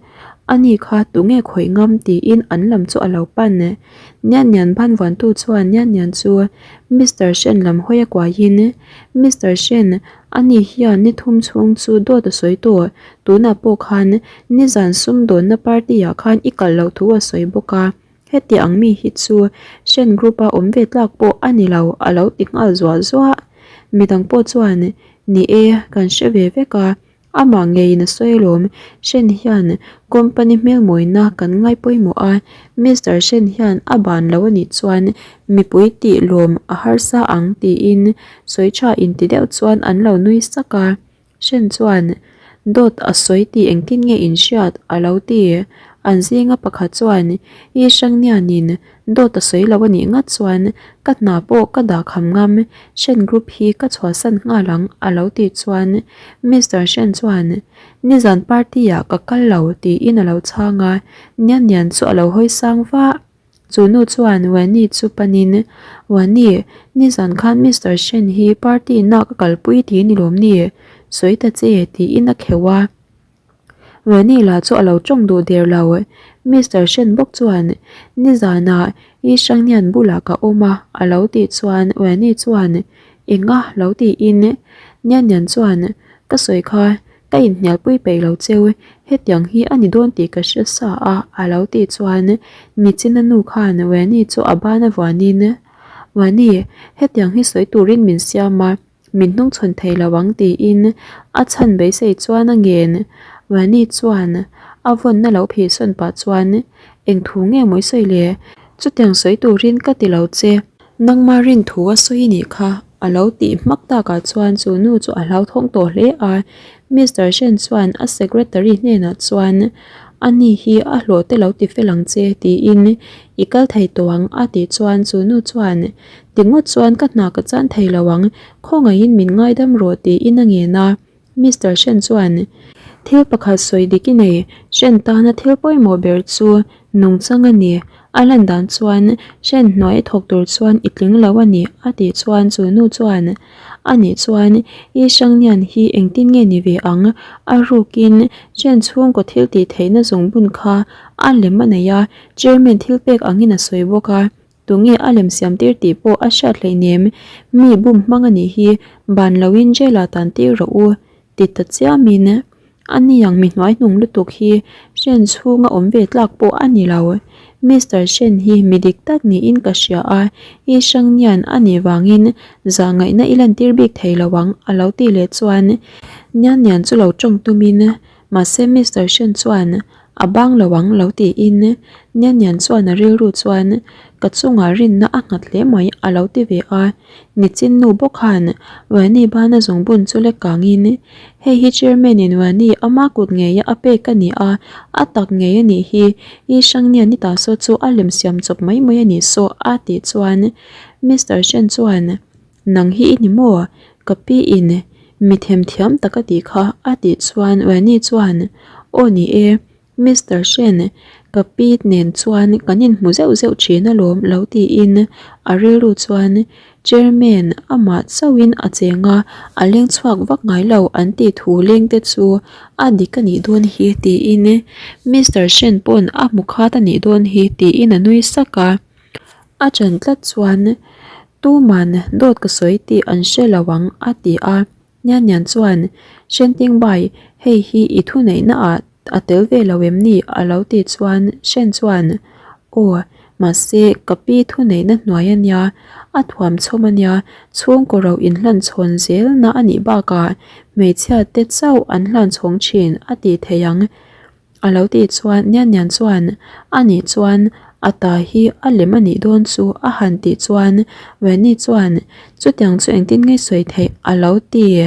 Speaker 1: ani kha tunge khawih ngam tiin an lam chu a lo pan. Nian Nian ban vuantu chuan Nian Nian chu Mister Shen lam hawi a kuaiin, Mister Shen, ani hian ni thum chhung chu dawt a sawi tawh, tunah pawh khan nizan sumdawnna party ah khan i kalh loh thu a sawi bawk a, heti ang mi hi chu Shen group a awm ve tlak pawh a ni lo a lo ti nghal zuah zuah. Midang pawh chuan, Ni e, kan hre ve vek a, Amah ngeiin a sawi alawm, Shen hian company hmelmawina kan ngai pawimawh a, Mister Shen hian a ban lo a nih chuan mipui tih lawm a harsa ang tiin sawi tha inti deuh chuan an lo nui sak a. Shen chuan dawt a sawi tih engtin nge in hriat a lo ti. An zinga pakhat chuan I Hrangnianin Dawt a sawi lo a nih ngat chuan ka hna pawh ka dah kham ngam, Shen Group hi ka chhuahsan nghal ang a lo tih chuan Mister Shen chuan nizan party ah ka kal lo tiin a lo chhang a, Nian Nian chu a lo hawi sang vah. Chu nu chuan Wani chu panin, Wani, nizan khan Mister Shen hi party na ka kalpui ti ni lawm ni? Sawi ta che tiin a kheuh a. Rani lah chu a lo tawng duh der lo. Mister Shen bawk chuan, Nizanah i Hrangnian bulah ka awm a, a lo tih chuan Rani chuan, Enga lo tiin Nian Nian chuan, Ka sawi kha ka inhnialpui peih lo cheu, hetiang hi a ni dawn tih ka hre sa a, a lo tih chuan Nichina nu khan Rani chu a ban a vuanin, Rani, hetiang hi sawi turin min siam a. Min hnungchhawn thei lo ang tiin a chhan beisei chuan a ngen. Rani chuan a vawnna lo phihsawn pah chuan, Eng thu nge mawi sawi le? Chutiang sawi turin ka ti lo che. Nangma rin thu a sawi nih kha a lo tih hmak takah chuan chu nu chu a hlauthawng tawh hle a. Mister Shen chuan a secretary hnenah chuan, Ani hi a hlawh te lo ti fel ang che tiin i kal thei tawh ang a tih chuan chu nu chuan, Ti ngawt chuan ka hna ka chan thei lo ang, khawngaihin min ngaidam rawh tiin a ngen a. Mister Shen chuan, Thil pakhat sawi dik i nei, Shen tana thil pawimawh ber chu nungchang a ni. A lan dan chuan Shen hnuai a thawk tur chuan i tling lo a ni a tih chuan chu nu chuan, A nih chuan i Hrangnian hi engtin nge ni ve ang? A rukin Shen chhungkaw thil tih theihna zungbun kha a lem a nei a, Chairman thil pek angin a sawi bawk a. Tunge a lem siam tir tih pawh a hriat hleinem, mi bum hmang a nih hi, ban loin jail ah tan tir rawh u, ti ta chiamin a ni ang mi hnuai hnung lutuk hi Shen chhunga awm ve tlak pawh a ni lo. Mister Shen hi mi dik tak niin ka hria a, i Hrangnian a nih vangin zahngaihna i lantir bik thei lo ang a lo tih leh chuan Nian Nian chu lo tawng tumin Mahse Mister Shen chuan a bang lo ang lo tiin Nian Nian chuan a rilru chuan ka chungah rinna a nghat hle mai a lo ti ve a. Nichin nu bawk khan Wani bana zungbun chu lek kangin hei hi Chairman in Wani ama kut ngeia a pek a ni a, a tak ngei a nih hi i hrang Nian i ta saw chu a lem siam chawp mai mai a nih saw a tih chuan Mister Shen chuan Nang hi i ni maw? Ka pi in mi themthiam tak a tih kha a tih chuan Wani chuan Aw ni e, Mister Shen, ka pi nen chuan kan inhmu zeuh zeuh thin alawm lo tiin a rilru chuan Chairman amah chauhin a cheng a, a leng chhuak vak ngai lo an tih thu leng te chu a dik a nih dawn hi tiin Mister Shen pawn a hmu khat a nih dawn hi tiin a nui sak a. A ṭan tlat chuan tuman dawt ka sawi tih an hre lo ang a ti a. Nian Nian chuan, Shenting Bai, hei hi i thuneihna ah a tel ve lo em ni? a lo tih chuan Shen chuan, Aw, mahse ka pi thuneihna hnuai a nia, a thuam chhawm a nia, chhungkaw ro inhlan chhawn zelna a nih bakah hmeichhia te chauh an hlan chhawng thin a tih theih ang. A lo tih chuan Nian Nian chuan, A nih chuan a ta hi a lem a nih dawn chu a han tih chuan Wendy chuan, Chutiang chu engtin nge sawi theih? a lo ti.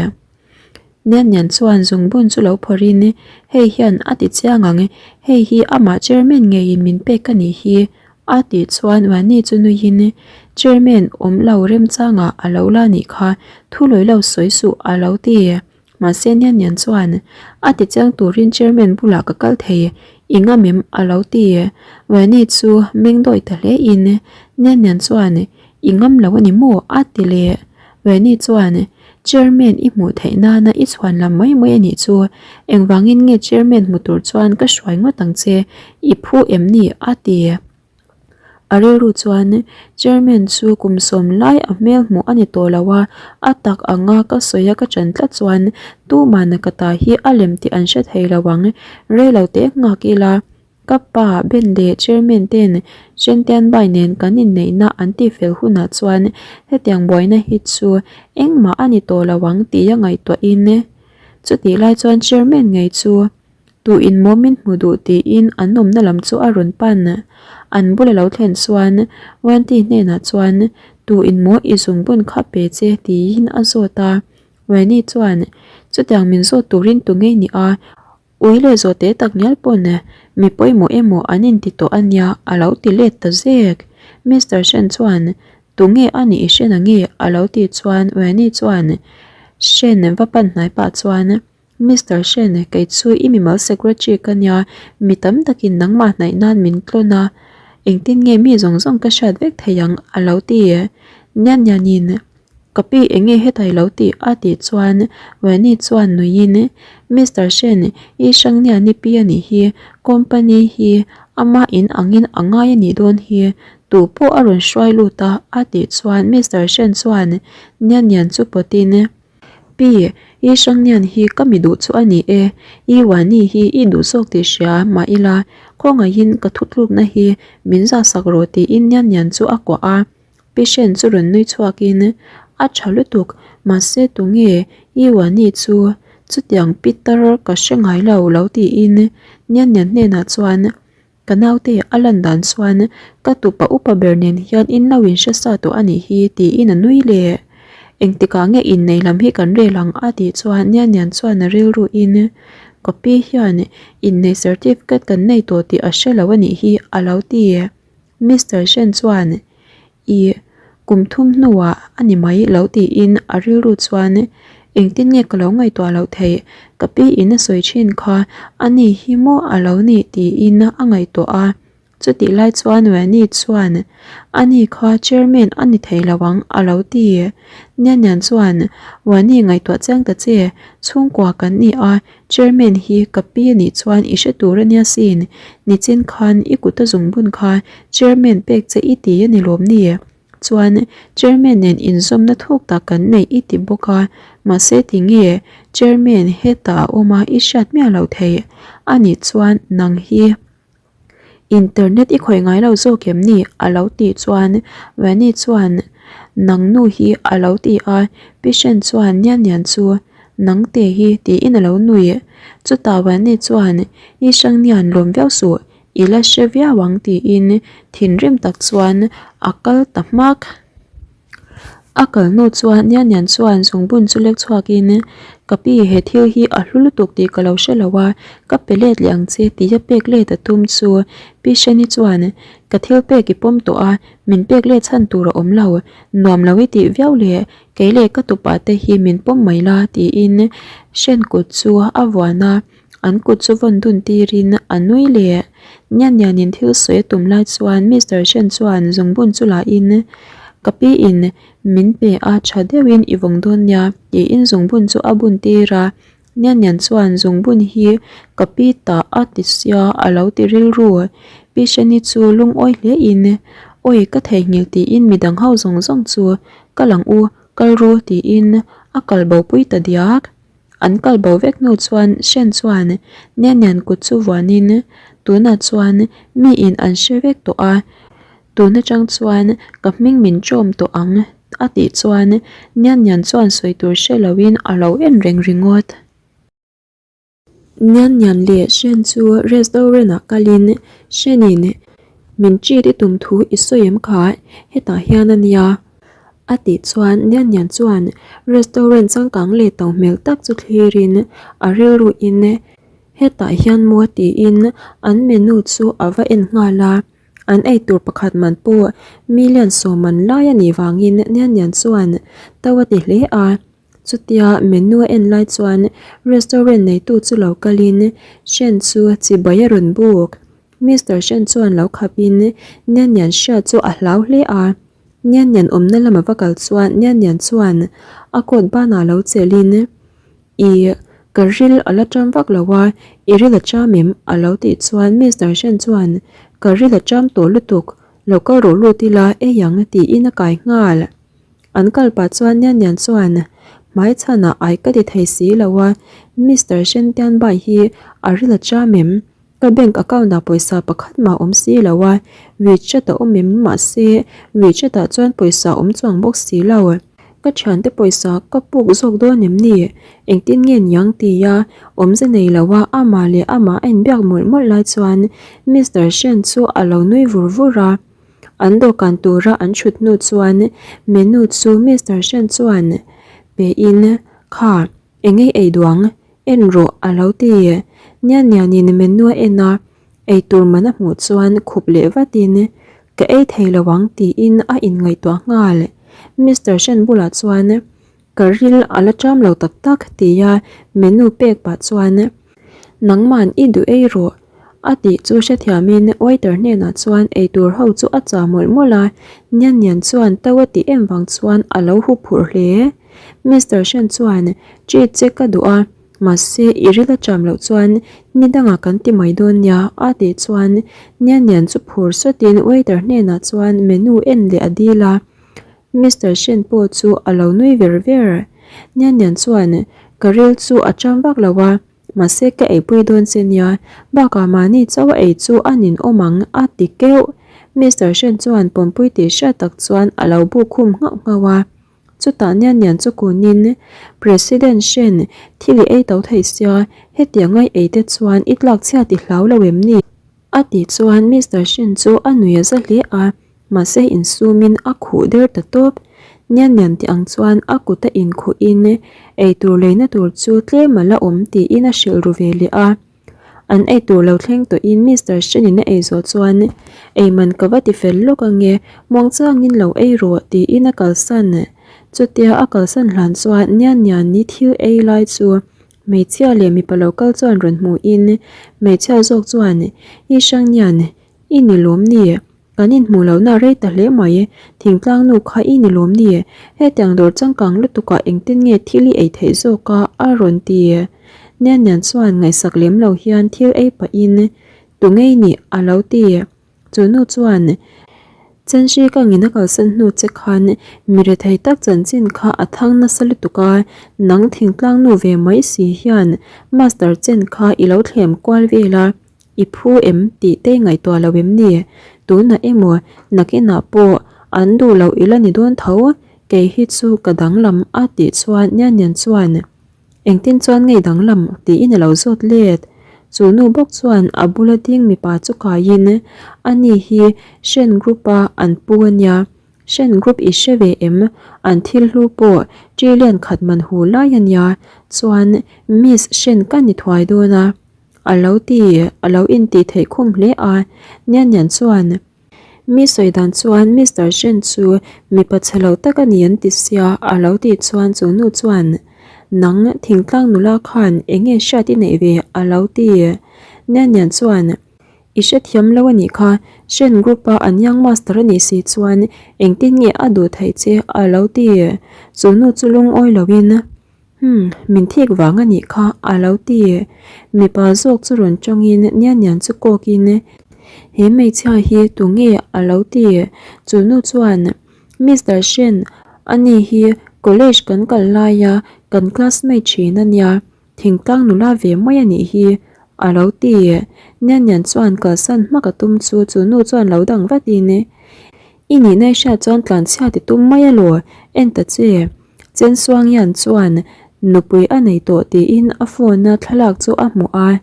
Speaker 1: Nian Nian chuan zungbun chu lo phawrhin, Hei hian a ti chiang ang, hei hi amah chairman ngeiin min pek ka nih hi a tih chuan Wendy chu nuihin, Chairman awm lo remchangah a lo la nih kha, thu lawi lo sawi suh a lo ti. Mahse Nian Nian chuan, A ti chiang turin chairman bulah ka kal thei, i ngam em? a lo ti. Wendy chu meng dawi ta hle in, Nian Nian chuan, I ngam lo a ni maw? a ti leh. Wendy chuan, Chairman i hmuh theih nana i chhuan lam mai mai a nih chu, engvangin nge chairman hmu tur chuan ka hruai ngawt ang che, i phu em ni? a ti. A rilru chuan chairman chu kum sawm lai a hmel hmuh a ni tawh lo a, a tak anga ka sawi a ka ṭan tlat chuan tumahna ka ta hi a lem tih an hre thei lo ang, rei lo teh nghak ila ka pa Ben leh chairman ten Sentianbai nen kan inneihna an tihfel hunah chuan hetiang buaina hi chu engmah a ni tawh lo ang tih a ngaihtuahin chutih lai chuan chairman ngei chu Tu in maw min hmu duh tiin an awmna lam chu a rawn pan. An bul a lo thlen chuan Wendy hnenah chuan Tu in maw i zungbun kha pe che tiin a zawt a. Wendy chuan chutiang min zawt turin tu ngei ni a, ui leh zawh teh tak ngial pawn mi pawimawh emaw an inti tawh a nia a lo ti let ta zek. Mister Shen chuan Tu nge a nih i hre na nge a lo tih chuan Wendy chuan Shen va pan hnai pah chuan Mister Shen, kei chu i mimal secretary ka nia, mi tam takin nangmah hnaih nan min tlawn a, engtin nge mi zawng zawng ka hriat vek thei ang a lo ti. Nian nianin, Ka pi eng nge hetai lo tih a tih chuan Wenny chuan nuiin, Mister Shen, i hrang nian i pi a nih hi, company hi ama in angin a ngai a nih dawn hi, tu pawh a rawn hruai lut a a tih chuan Mister Shen chuan nian nian chu pawtin, Pi, i Hrangnian hi ka mi duh chu a ni e, i Wani hi i duh zawk tih hria mah ila, khawngaihin ka thutlukna hi min zahsak rawh tiin Nian Nian chu a kuah a. Pi Shen chu rawn nui chhuakin, A tha lutuk, mahse tunge i Wani chu chutiang pitar ka hre ngai lo lo tiin Nian Nian hnenah chuan Ka naute a lan dan chuan ka tupa upa ber nen hian in lo in hre sa tawh a nih hi tiin a nui leh. Engtikah nge innei lam hi kan rel ang a tih chuan Nian Nian chuan a rilru in ka pi hian innei certificate kan nei tawh tih a hre lo a nih hi a lo ti. Mister Shen chuan Ih, kum thum hnuah a ni mai lo tiin a rilru chuan engtin nge ka lo ngaihtuah loh theih, ka pi in a sawi thin kha a ni hi maw a lo nih tiin a ngaihtuah a. Chutih lai chuan Wendy chuan a ni kha chairman a ni thei lo ang a lo ti. Nian Nian chuan Wendy ngaihtuah chiang ta che, chhungkua kan ni a, Chairman hi ka pi a nih chuan i hre tur a nia sin, nichin khan i kut a zungbun kha Chairman pek che i ti a ni lawm ni? Chuan Chairman nen inzawmna thuk tak kan neih i ti bawk a, mahse tinge Chairman hetah a awm a i hriat miah loh theih a nih chuan nang hi Internet i khawih ngai lo zawk em ni? a lo tih chuan Vani chuan Nang nu hi a lo ti a, Pishen chuan Nian Nian chu Nang te hi tiin a lo nui. Chutah Vani chuan I hrang nian lawm viau suh, i la hre viau ang tiin thinrim tak chuan a kal ta hmak. A kal hnu chuan Nian Nian chuan zungbun chu lek chhuakin Ka pi he thil hi a hlu lutuk tih ka lo hre lo a, ka pe let leh ang che tia pek let a tum chu Pi Sheni chuan Ka thil pek i pawm tawh a, min pek let chhan tur a awm lo, nuam lo i tih viau leh kei leh ka tupa te hi min pawm mai la tiin Shen kut chu a vuan a. An kut chu vawn dun tirin a nui leh. Nian nianin thil sawi a tum lai chuan Mister Shen chuan zungbun chu lahin Ka pi in min pe a tha deuhin i vawng dawn nia tiin zungbun chu a bun tir a. Nian nian chuan zungbun hi ka pi tah a ti sia a lo ti rilru. Pi Sheni chu lungawi hle in Awi ka theihnghilh tiin midang ho zawng zawng chu ka lang u kal ru tiin a kal bo pui ta diak. An kal bo vek hnu chuan Shen chuan Nian Nian kut chu vuanin tunah chuan miin an hre vek tawh a, tun atang chuan ka hming min ṭawm tawh ang a tih chuan Nian Nian chuan sawi tur hre loin a lo en reng ringawt. Nian Nian leh Shen chu restaurant ah kalin Shen-in min treat i tum thu i sawi em kha hetah hian a nia a tih chuan Nian Nian chuan restaurant changkang leh to hmel tak chu thlirin a rilru in hetah hian maw tiin an menu chu a va en nghal a an eitur pakhat man pawh million sawman lai a nih vangin Nian Nian chuan to a ti hle a. Chutia menu a en lai chuan restaurant neitu chu lo kalin Shen chu chibai a rawn buk. Mister Shen chuan lo khapin Nian Nian hria chu a hlau hle a. Nian Nian awmna lama va kal chuan Nian Nian chuan a coat banah lo chelhin Ih, ka ril a la ṭam vak lo a, i ril a ṭam em? a lo tih chuan Mister Shen chuan Ka ril a ṭam tawh lutuk, lo kal rawh lut ila ei ang tiin a kai nghal. An kal pah chuan Nian Nian chuan, Hmai chhanah ai ka ti thei si lo a, Mister Shen Tian Bai hi a ril a cham em? Ka bank account ah pawisa pakhat mah awm si lo a, WeChat a awm em? Mahse, WeChat ah chuan pawisa awm chuang bawk si lo. Ka thiante pawisa ka puk zawk dawn em ni? Engtin nge niang tia awmze nei lo a amah leh amah a inbiak mawlh mawlh lai chuan Mister Shen chu a lo nui vur vur a. An dawhkan tura an thut hnu chuan menu chu Mister Shen chuan pein, Kha, engei ei duang, en rawh a lo ti. Nian nianin menu a en a, eitur man a hmuh chuan khup leh vatin, Ka ei thei lo ang tiin a inngaihtuah nghal. Mister Shen bulah chuan, Ka ril a la ṭam lo tak tak tia menu pek pah chuan, Nangman i duh ei rawh a tih chu hrethiamin waiter hnenah chuan eitur ho chu a chah mawlh mawlh a, Nian Nian chuan to a tih em vang chuan a lo huphurh hle. Mister Shen chuan, Treat che ka duh a, mahse i ril a ṭam loh chuan ni dangah kan ti mai dawn nia a tih chuan Nian Nian chu phur sawtin waiter hnenah chuan menu en leh a dil a. Mister Shen pawh chu a lo nui ver ver. Nian Nian chuan, Ka ril chu a cham vak lo a, mahse ka eipui dawn che nia, bakah mahni chauh a ei chu a nin awm ang a ti keuh. Mister Shen chuan pawmpui tih hriat tak chuan a lo buk khum nghauh nghauh a. Chutah Nian Nian chu kunin, President Shen, thil i ei to thei sia, hetiang a i ei te chuan i tlak chhiat i hlau lo em ni? A tih chuan Mister Shen chu a nui a za hle a. Mahse insumin a khuh der ta tawp. Nian nian tih ang chuan a kut a inkhuhin eitur leina tur chu tlem a la awm tiin a hrilh ru ve leh a. An eitur lo thleng tawhin Mister Shen-in a ei zawh chuan Eiman ka va ti fel lawk ange, muangchangin lo ei rawh tiin a kalsan. Chutia a kalsan hlan chuan Nian nian ni thil ei lai chu hmeichhia leh mipa lo kal chuan rawn hmuhin hmeichhia zawk chuan I hrang nian i ni lawm ni? Kan inhmuh lohna a rei ta hle mai, thingtlang nu kha i ni lawm ni? Hetiang dawr changkang lutukah engtin nge thil i ei theih zawk a? a rawn ti. Nian Nian chuan ngaihsak lem lo hian thil ei pahin, Tu ngei nih? a lo ti. Chu nu chuan, Chenhri ka ngin a kalsan hnu che khan mi rethei tak chanchin kha a thang nasa lutuk a, nang thingtlang nu ve mai si hian Master Chen kha i lo thlem kual vel a, I phu em tih te ngaihtuah lo em ni? Tunah emaw nakinah pawh an duh loh ila ni dawn tho, kei hi chu ka danglam a tih chuan Nian Nian chuan engtin chuan ngei danglam tiin a lo zawt let. Chu nu bawk chuan a bula ding mipa chu kaiin ani hi Shen Group a an pu a nia, Shen Group i hre ve em? An thil hlu pawh trillion khat man hu lai a nia, chuan Miss Shen ka ni thuai dawn a. A lo ti, a lo intih theih khum hle a, Nian Nian chuan, Mi sawi dan chuan Mister Shen chu mipa chhe lo tak a ni an ti sia, a lo tih chuan chu nu chuan, Nang thingtlang nula khan eng nge hriat i neih ve? a lo ti. Nian Nian chuan, I hrethiam lo a nih kha, Shen Group a an young master a nih si chuan engtin nge a duh theih che? a lo ti. Chu nu chu lungawi loin, Umm, min thik vang a nih kha a lo ti. Mipa zawk chu rawn tawngin Nian Nian chu kawkin, He hmeichhia hi tu nge a lo ti. Chu nu chuan, Mister Shen, ani hi College kan kal laia kan classmate thin a nia, thingtlang nula ve mai a nih hi, a lo ti. Nian Nian chuan kalsan hmak a tum chu chu nu chuan lo dang vatin, I nihna i hriat chuan tlanchhia ti tum mai alaw, en ta che. Chen Suang Yan chuan nupui a nei tawh tiin a phone a thlalak chu a hmuh a.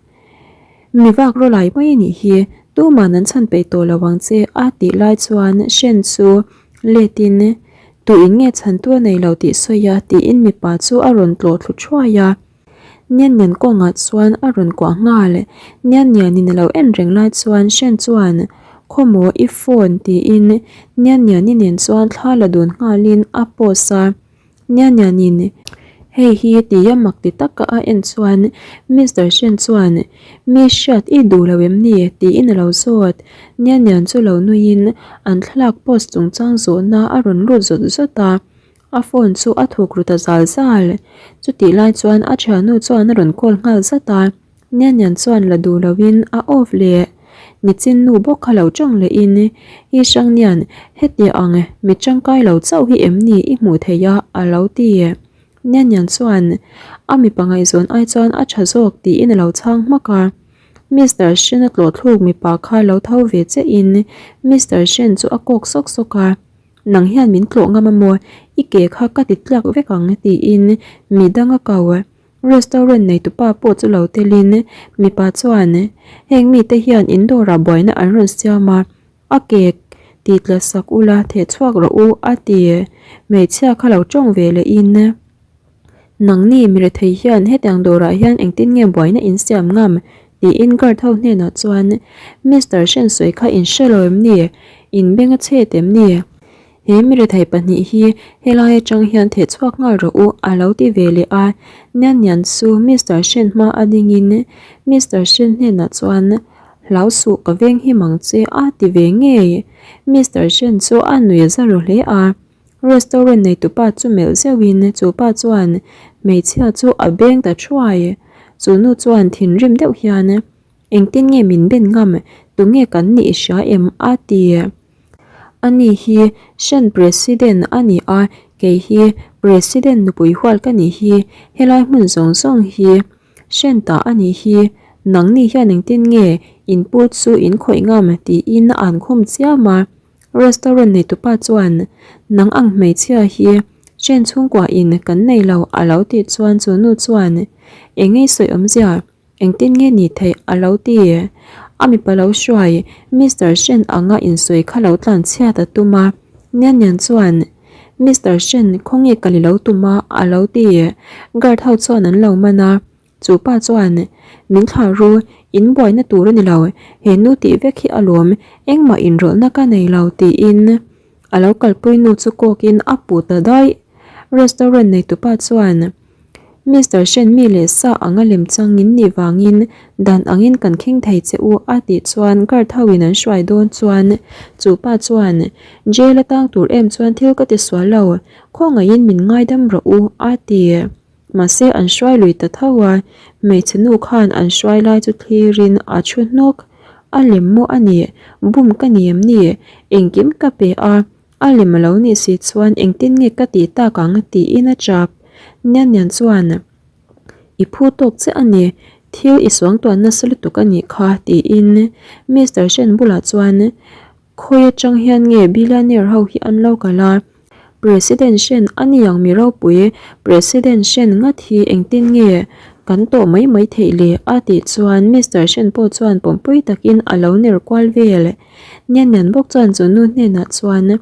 Speaker 1: Mi vak rawlai mai a nih hi, tuman an chhan peih tawh lo ang che a tih lai chuan Shen chu letin tu in nge chhantu a nei lo tih sawi a tiin mipa chu a rawn tlawh thlu thuai a. Nian Nian kawngah chuan a rawn kuah nghal. Nian Nianin a lo en reng lai chuan Shen chuan Khawmaw i phone tiin Nian Niani nen chuan thla la dun nghalin a post a. Nia nianin, Hei hi tia mak ti taka a en chuan Mister Shen chuan, Mi hriat i duh lo em ni? tiin a lo zawt. Nia nian chu lo nuiin an thlalak post chungchang zawhna a rawn lut zawt zawt a, a phone chu a thuk ru ta zal zal. Chutih lai chuan a thiannu chuan a rawn call nghal zat a. Nia nian chuan la duh loin a off leh nichin nu bawk kha lo tawng lehin I hrang nian heti ang mi tangkai lo chauh hi em ni i hmuh theih a a lo ti. Nia nian chuan a mipa ngaihzawn ai chuan a tha zawk tiin a lo chhang hmak a. Mister Shen a tlawh thluk mipa kha lo tho ve chiahin Mister Shen chu a kawk sawk sawk a. Nang hian min tlawh ngam a maw? I ke kha ka ti tliak vek ang tiin midang a ko. Restaurant neitupa pawh chu lo telin mipa chuan heng mite hian in dawrah buaina an rawn siam a, a ke ti tla sak ula theh chhuak rawh u a ti. Hmeichhia kha lo tawng ve lehin nangni mi rethei hian hetiang dawrah hian engtin nge buaina in siam ngam tiin guard ho hnenah chuan Mister Hrensawi kha in hre lo em ni? In beng a chhet em ni? He mi rethei pahnih hi helai atang hian theh chhuak nghal rawh u a lo ti ve leh a, Nian Nian chu Mister Shen hma a dingin Mister Shen hnenah chuan Hlau suh ka veng him ang che a ti ve ngei. Mister Shen chu a nui a za ru hle a, restaurant neitupa chu melh zeuhin chu pa chuan hmeichhia chu a beng ta thuai. Chu nu chuan thinrim deuh hian Engtin nge min ben ngam? Tunge kan nih i hria em? a ti. Ani hi Shan President a ni a, kei hi President nupui hual ka nih hi, helai hmun zawng zawng hi Shan ta a nih hi, nangni hian engtin nge in pu chu in khawih ngam? tiin a an khum chiam a. Restaurant neitupa chuan, Nang ang hmeichhia hi Shan chhungkua in kan nei lo a lo tih chuan chu nu chuan, Engei sawi awmzia? Engtin nge ni theih a lo ti? A mipa lo hruai Mister Shen anga insawi kha lo tlan chhiat a tum a. Nian Nian chuan, Mister Shen, khawnge kal i lo tum a? a lo ti. Guard ho chuan an lo man a. Chu pa chuan, Min thlah ru, in buaina tur a ni lo. He nu tih vek hi a lawm, engmah inrawlhna ka nei lo, tiin a lo kalpui nu chu kawkin a puh ta daih. Restaurant neitupa chuan, Mister Shen mi leh sa anga lem chang in nih vangin dan angin kan kheng thei che u a tih chuan guard ho in an hruai dawn chuan chu pa chuan jail a tang tur em chuan thil ka ti sual lo khawngaihin min ngaidam rawh u a ti. Mahse an hruai lui ta tho a, hmeichhe nu khan an hruai lai chu thlirin a thu hnawk. A lem maw a nih? Bum ka ni em ni? Engkim ka pe a, A lem a lo nih si chuan engtin nge ka tih tak ang tiin a chap. Nian Nian chuan, I phu tawk che a ni, thil i suangtuan nasa lutuk a nih kha tiin Mister Shen bulah chuan, Khawi atang hian nge billionaire ho hi an lo kal a? President Shen a ni ang mi ropui, President Shen ngat hi engtin nge kan tawh mai mai theih le? a tih chuan Mister Shen pawh chuan pawmpui takin a lo ner kual vel. Nian nian bawk chuan chu nu hnenah chuan,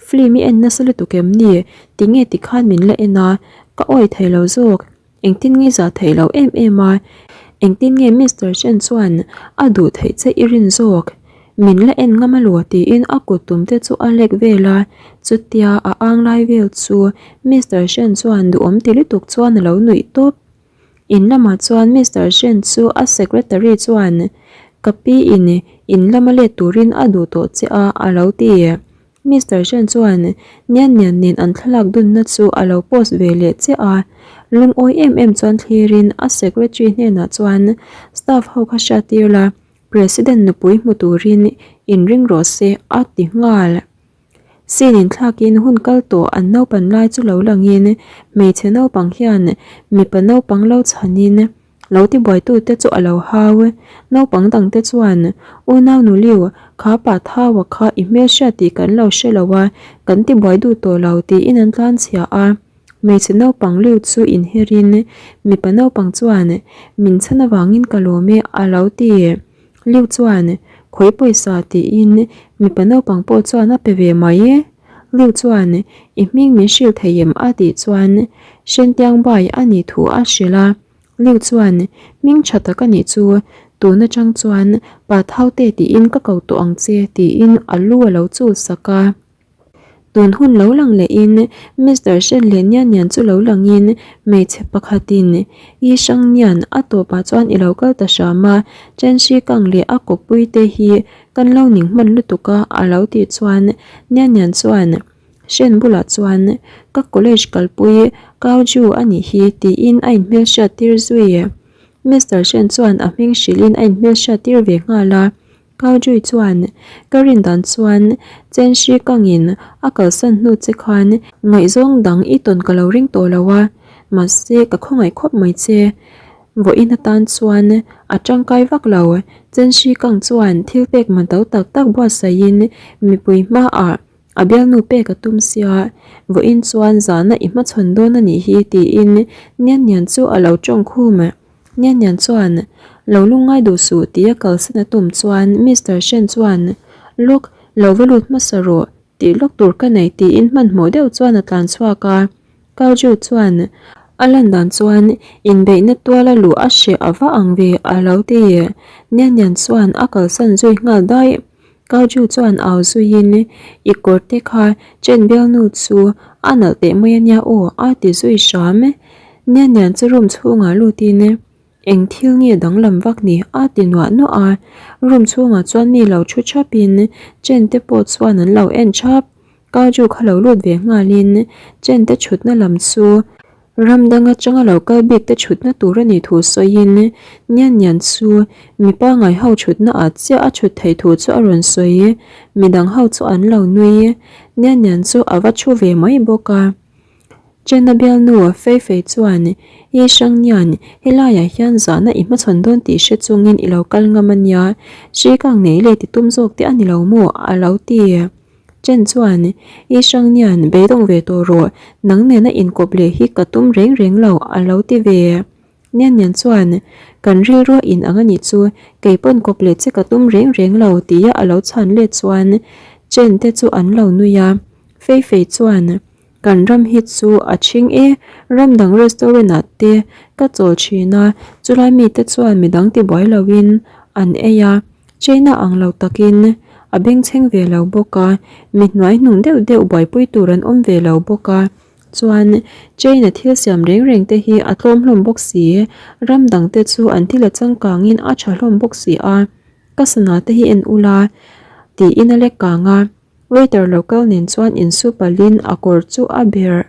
Speaker 1: Film i en nasa lutuk em ni? Tinge tikhan min la en a, ka awi thei lo zawk. Engtin nge zah theih loh em em a? Engtin nge Mister Chen chuan a duh theih che i rin zawk? Min la en ngam alawh tiin a kut tum te chu a lek vel a, chutia a ang lai vel chu Mister Chen chuan duhawm ti lutuk chuan a lo nuih tawp. In lamah chuan Mister Shen chu a secretary chuan, Ka pi in in lama let turin a duh tawh che a, a lo ti. Mister Shen chuan Nian Nian nen an thlalak dunna chu a lo post ve leh che a. Lungawi em em chuan thlirin a secretary hnenah chuan staff ho kha hriattir la, President nupui hmu turin inring rawh se, a ti nghal. Scene inthlakin hun kal tawh an naupan lai chu lo langin hmeichhe naupang hian mipa naupang lo chhanin lo tibuaitute chu a lo hau. Naupang dangte chuan, Unau Nuliu, kha pa Thaua kha i hmelhriat tih kan lo hre lo a, kan tibuai duh tawh lo tiin an tlanchhia a. Hmeichhe naupang liu chu inherin mipa naupang chuan, Min chhan avangin ka lawm e a lo ti. Liu chuan, Khawi pawisa tiin mipa naupang pawh chuan a pe ve mai. Liu chuan, I hming min hrilh thei em? a tih chuan Hrentiang bai a nih thu a hrilh a. Liu chuan, Hming tha tak a nih chu, tun atang chuan Pa Thaute tiin ka ko tawh ang che tiin a lu a lo chul sak a. Tun hun lo lang lehin Mister Shen leh Nian Nian chu lo langin hmeichhe pakhatin Yi Shang Nian a tawpah chuan i lo kal ta hram a, Chen Shi Kang leh a kawppui te hi kan lo ning hman lutuk a a lo tih chuan Nian Nian chuan Shen bulah chuan ka college kalpui Kao Ju a nih hi tiin a inhmelhriat tir zui. Mister Shen chuan a hming hrilhin a inhmelhriat tir ve nghal a. Cowdrey chuan, Ka rin dan chuan Chen Shi Kangin a kalsan hnu che khan ngaihzawng dang i tawn ka lo ring tawh lo a, mahse ka khawngaih khawp mai che. Vawiin atan chuan a tangkai vak lo. Chen Shi Kang chuan thil pek man to tak tak buatsaihin mipui hmaah a bialnu pek a tum sia, vawiin chuan zahna i hmachhawn dawn a nih hi tiin Nian Nian chu a lo tawng khum. Nian Nian chuan, Lo lungngai duh suh tia kalsan a tum chuan Mister Shen chuan, Lawk, lo va lut hmasa rawh, tih lawk tur ka nei tiin hmanhmawh deuh chuan a tlan chhuak a. Kao Ju chuan, A lan dan chuan inbeihna tuala luh a hreh a va ang ve a lo ti. Nian Nian chuan a kalsan zui nghal daih. Kao Ju chuan au zuiin, I kawr te kha Chen bialnu chu a nalh teh mai a nia aw a ti zui hram. Nian Nian chu room chhungah lutin, Eng thil nge danglam vak ni? a ti nuah nuah a. Room chhungah chuan mi lo thu thapin Chen te pawh chuan an lo en thap. Kao Ju kha lo lut ve nghalin Chen te thutna lam chu Ram dang atanga lo kal bik te thutna tur a nih thu sawiin Nian Nian chu mi pangngai ho thutna ah chiah a thut theih thu chu a rawn sawi. Midang ho chu an lo nui. Nian Nian chu a va thu ve mai bawk a. Chena bialnu Fei Fei chuan, Yi Shang Nian, helaiah hian zahna i hmachhawn dawn tih hre chungin i lo kal ngam a nia. Hri kang nei leh ti tum zawk te a ni lo maw? a lo ti. Chen chuan, I hrang nian beidawng ve tawh rawh, nang nena inkawp leh hi ka tum reng reng lo, a lo ti ve. Nian Nian chuan, Kan rilrua in ang a nih chu, kei pawn kawp leh che ka tum reng reng lo, tia a lo chhan let chuan Chen te chu an lo nui a. Fei Fei chuan, Kan ram hi chu a ṭhing e, ram dang restaurant ah te ka chawl ṭhin a, chulai mite chuan midang tibuai loin an ei a, China ang lo takin a bengchheng ve lo bawk a, mi hnuai hnung deuh deuh buaipui tur an awm ve lo bawk a, chuan China thil siam reng reng te hi a tlawm hlawm bawk si, ram dang te chu an thil a changkangin a ṭha hlawm bawk si a, ka sana te hi en ula tiin a lek kang a. Waiter lo kal nen chuan insu palhin a kawr chu a ber.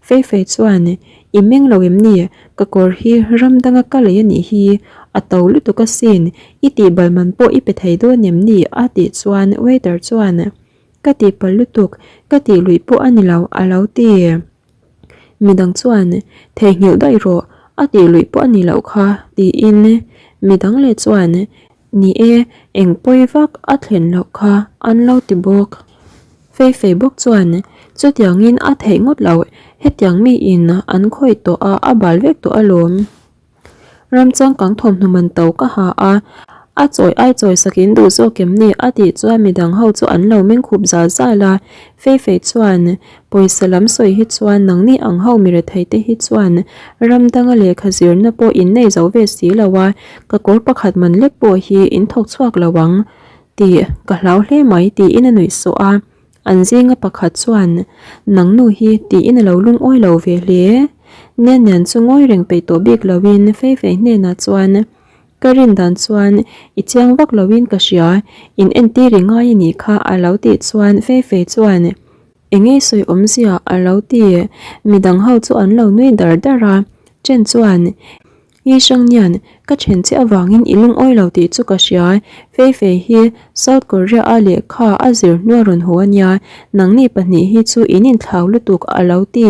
Speaker 1: Fei fei chuan, I meng lo em ni? Ka kawr hi ram danga ka lei a nih hi, a to lutuk asin, i tihbal man pawh i pe thei dawn em ni? a tih chuan waiter chuan, Ka tihpalh lutuk, ka tih luih pawh a ni lo, a lo ti. Midang chuan, Theihnghilh daih rawh, a tih luih pawh a ni loh kha, tiin midang leh chuan, Ni e, eng pawi vak a thlen loh kha an lo ti bawk. Fei fei bawk chuan chutiangin a theih ngawt loh, hetiang miin an khawih tawh a, a bal vek tawh alawm. Ram changkang thawmhnaw man to ka ha a, a chawi ai chawi sakin duh zawk em ni a tih chuan midang ho chu an lo meng khup zal zal a, Fei fei chuan Pawisa lam sawi hi chuan nangni ang ho mi rethei te hi chuan ram danga lehkha zirna pawh in nei zo ve si lo a, ka kawr pakhat man lek pawh hi in thawk chhuak lo ang tih ka hlau hle mai tiin a nuih sawh a. An zinga pakhat chuan nang nu hi tiin a lo lungawi lo ve hle. Nian nian chu ngawi reng peih tawh bik loin Fei Fei hnenah chuan ka rin dan chuan i chiang vak loin ka hria, in entir i ngai a nih kha a lo tih chuan Fei Fei chuan Enge sawi awmzia a lo ti. Midang ho chu an lo nui dar dar a, Chen chuan. Yi Shangnian, ka then che avangin i lungawi lo tih chu ka hria, Fei Fei hi South Korea a lehkha a zir hnua rawn haw a nia, nangni pahnih hi chu in inthlau lutuk a lo ti.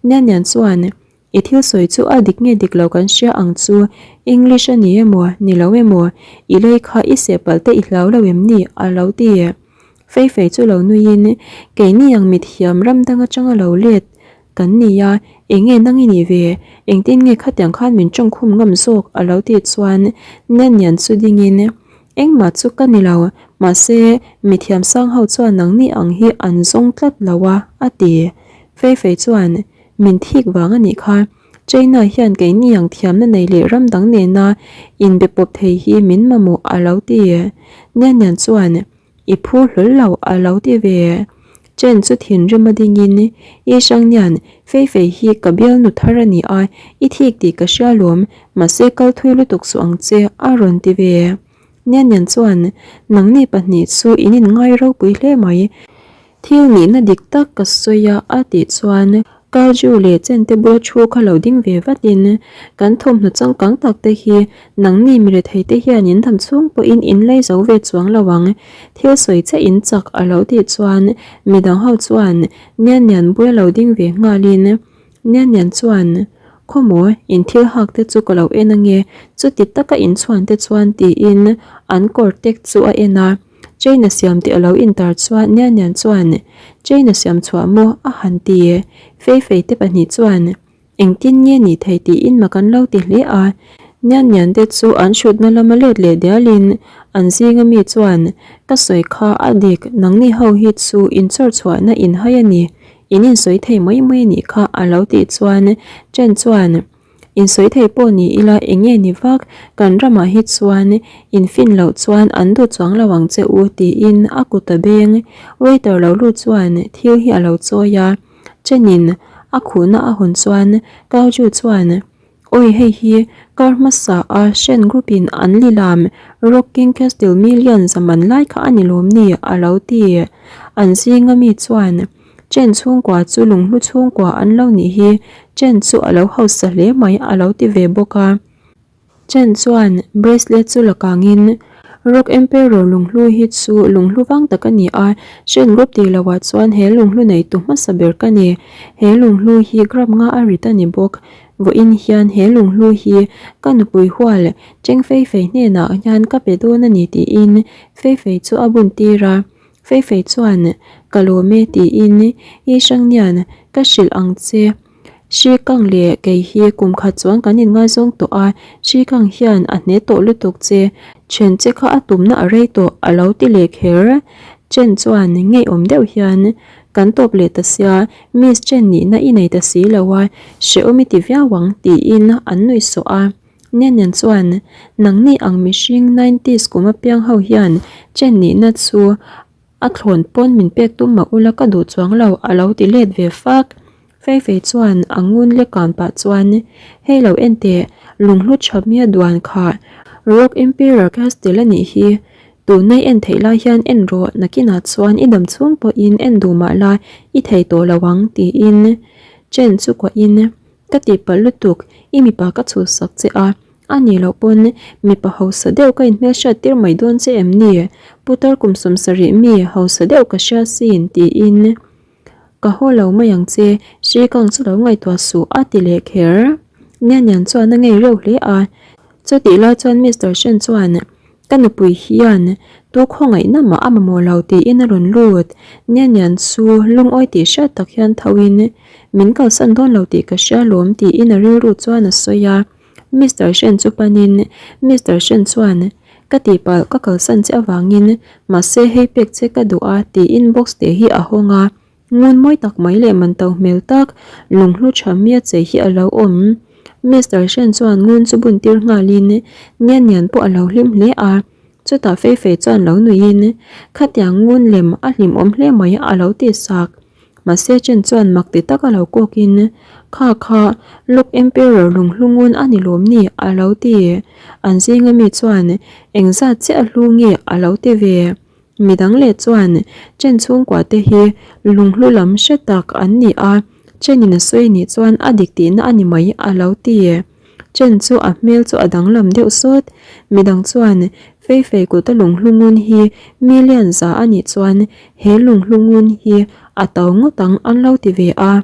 Speaker 1: Nian Nian chuan, I thil sawi chu a dik nge dik lo kan hria ang chu, English a ni emaw, ni lo emaw, i lei kha i seh palh te i hlau lo em ni? a lo ti. Fei Fei chu lo nuiin, Keini ang mithiam ram dang atanga lo let kan ni a, eng nge nang i nih ve? Engtin nge khatiang khan min tawngkhum ngam zawk? a lo tih chuan Nian Nian chu dingin, Engmah chu ka ni lo, mahse mithiam sang ho chuan nangni ang hi an zawng tlat lo a, a ti. Fei Fei chuan, Min thik vang a nih kha. China hian keini ang thiamna nei leh ram dang nena inbe pawp thei hi min mamawh a lo ti. Nian Nian chuan, I phu hlawl lo a lo ti ve. Chen chu thinrim a dingin, I hrang Nian, Fei Fei hi ka bialnu thar a ni a, i thik tih ka hria lawm, mahse kal thui lutuk suh ang che a rawn ti ve. Nian Nian chuan, Nangni pahnih chu in inngai ropui hle mai. Thil nihna dik tak ka sawi a a tih chuan Kaju leh Chente bula thu kha lo ding ve vatin kan thawmhnaw changkang tak te hi nangni mi rethei te hian in dam chhung pawhin in lei zo ve chuang lo ang. Thil sawi che in chak a lo tih chuan midang ho chuan Nian Nian bula lo ding ve nghalin Nian Nian chuan Khawmaw in thil hak te chu ka lo en ange chuti taka in chhuan te chuan tiin an kawr tek chu a en a. Chain a siam tih a lo intar chuan Nian Nian chuan Chain a siam chhuah maw a han ti. Fei Fei te pahnih chuan engtin nge nih thei tiin mak an lo ti hle a. Nian Nian te chu an hrutna lama let leh dialin an zinga mi chuan ka sawi kha a dik nangni ho hi chu in chawr chhuahna in hai a ni in insawi thei mai mai a nih kha a lo tih chuan Chen chuan Insawi thei pawh ni ila eng nge ni vak, kan ramah hi chuan infin loh chuan an duh chuang lo ang che u tiin a kut a beng. Waiter lo lut chuan thil hi a lo chawi a, Chenin a khuhna a hawn chuan Kauju chuan Awi hei hi kar hmasa a Shen Group in an lilam Rock King Castle Million zaman lai kha a ni lawm ni a lo ti. An zinga mi chuan Chen chhungkua chu lunghlu chhungkua an lo nih hi Chen chu a lo hausa hle mai a lo ti ve bawk a. Chen chuan bracelet chu la kangin Rock Emperor lunghlu hi chu lunghlu vang tak a ni a, Chen group tih loh ah chuan he lunghlu neitu hmasa ber ka ni. He lunghlu hi gram nga a rit a ni bawk. Vawiin hian he lunghlu hi ka nupui hual Cheng Fei Fei hnenah hian ka pe dawn a ni tiin Fei Fei chu a bun tir a. Fei Fei chuan, Ka lawm e tiin I Hrangnian ka hrilh ang che. Hri Kang leh kei hi kum khat chuan kan inngaizawng tawh a, Hri Kang hian a hne tawh lutuk che. Then che kha a tumna a rei tawh a lo ti leh kher. Chen chuan ngeiawm deuh hian, Kan tawp leh ta sia, Miss Chen nihna i nei ta si lo a, hrehawm i ti viau ang tiin an nuihsawh a. Nenen chuan, Nangni ang mihring nineties kum apiang ho hian chen nihna chu a thlawn pawn min pek tum mah ula ka duh chuang lo a lo ti let ve fak. Fei Fei chuan a ngun lek kan pah chuan, Hei lo en teh, lunghlu tha mia duan kha Rock Emperor Castle a nih hi. Tuna i en theih lai hian en rawh, nakinah chuan i dam chhung pawhin en duh mah la i thei tawh lo ang tiin Chen chu kuahin Ka tihpalh lutuk, i mipa ka chhuhsak che a, a nih loh pawn mipa hausa deuh ka inhmelhriat tir mai dawn che em ni? Putar kum 70 mi hausa deuh ka hria sin tiin ka haw lo mai ang che, hri kang chu lo ngaihtuah suh a ti leh kher. Nian Nian chuan a ngei reuh hle a, chutih lai chuan Mister Shen chuan Ka nupui hian tu khawngaihna mah a mamawh lo tiin a rawn lut. Nian Nian chu lungawi tih hriat tak hian tho in min kalsan dawn lo tih ka hria lawm tiin a rilru chuan a sawi a. Mister Shen chu panin Mister Shen chuan ka tihpalh ka kalsan che avangin mahse hei pek che ka duh a tiin box te hi a hawng a. Ngun mawi tak mai leh man to hmel tak lunghlu tha mia chei hi a lo awm. Mister Shen chuan ngun chu bun tir nghalin Nian Nian pawh a lo hlim hle a, chutah Fei Fei chuan lo nuihin khatiang ngun lem a hlimawm hle mai a lo ti sak. Mahse Chen chuan mak ti taka lo kawkin Kha kha Lock Emperor lunghlu ngun a ni lawm ni a lo ti. An zinga mi chuan engzat chiah a hlu nge a lo ti ve. Midang leh chuan Chen chhungkua te hi lunghlu lam hre tak an ni a, Chenin a sawi nih chuan a dik tihna a ni mai a lo ti. Chen chu a hmel chu a danglam deuh sawt. Midang chuan Feifei kuta lunghlu ngun hi million za a nih chuan he lunghlu ngun hi a to ngawt ang an lo ti ve a.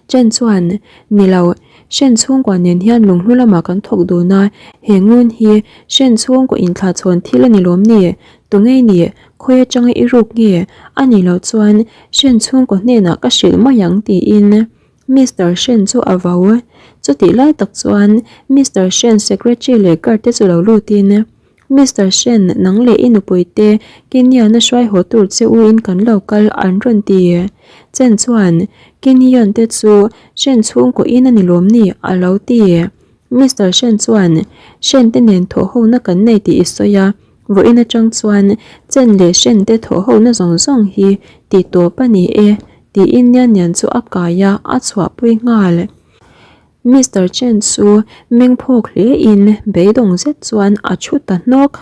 Speaker 1: Chen chuan, Ni lo, Shen chhungkua nen hian lunghlu lamah kan thawk dun a, he ngun hi Shen chhungkaw inthlahchhawn thil a ni lawm ni? Tungei ni, khawi atanga i ruk nge? A nih loh chuan Shen chhungkaw hnenah ka hrilh mai ang tiin Mister Shen chu a vau. Chutih lai tak chuan Mister Shen secretary leh guard te chu lo lutin, Mister Shen, nang leh i nupui te Kenyan a hruai haw tur che u in kan lo kal an rawn ti. Chen chuan, Kenyan te chu Shen chhungkaw in a ni lawm ni? a lo ti. Mister Shen chuan, Shen te nen thawh ho na kan nei tih i sawi a, vawiin atang chuan Chen leh Shen te thawh ho na zawng zawng hi ti tawp a ni e, tiin Nian Nian chu a kai a, a chhuahpui nghal. Mister Chen chu meng phawk hle in beidawng zet chuan a thu ta hnawk.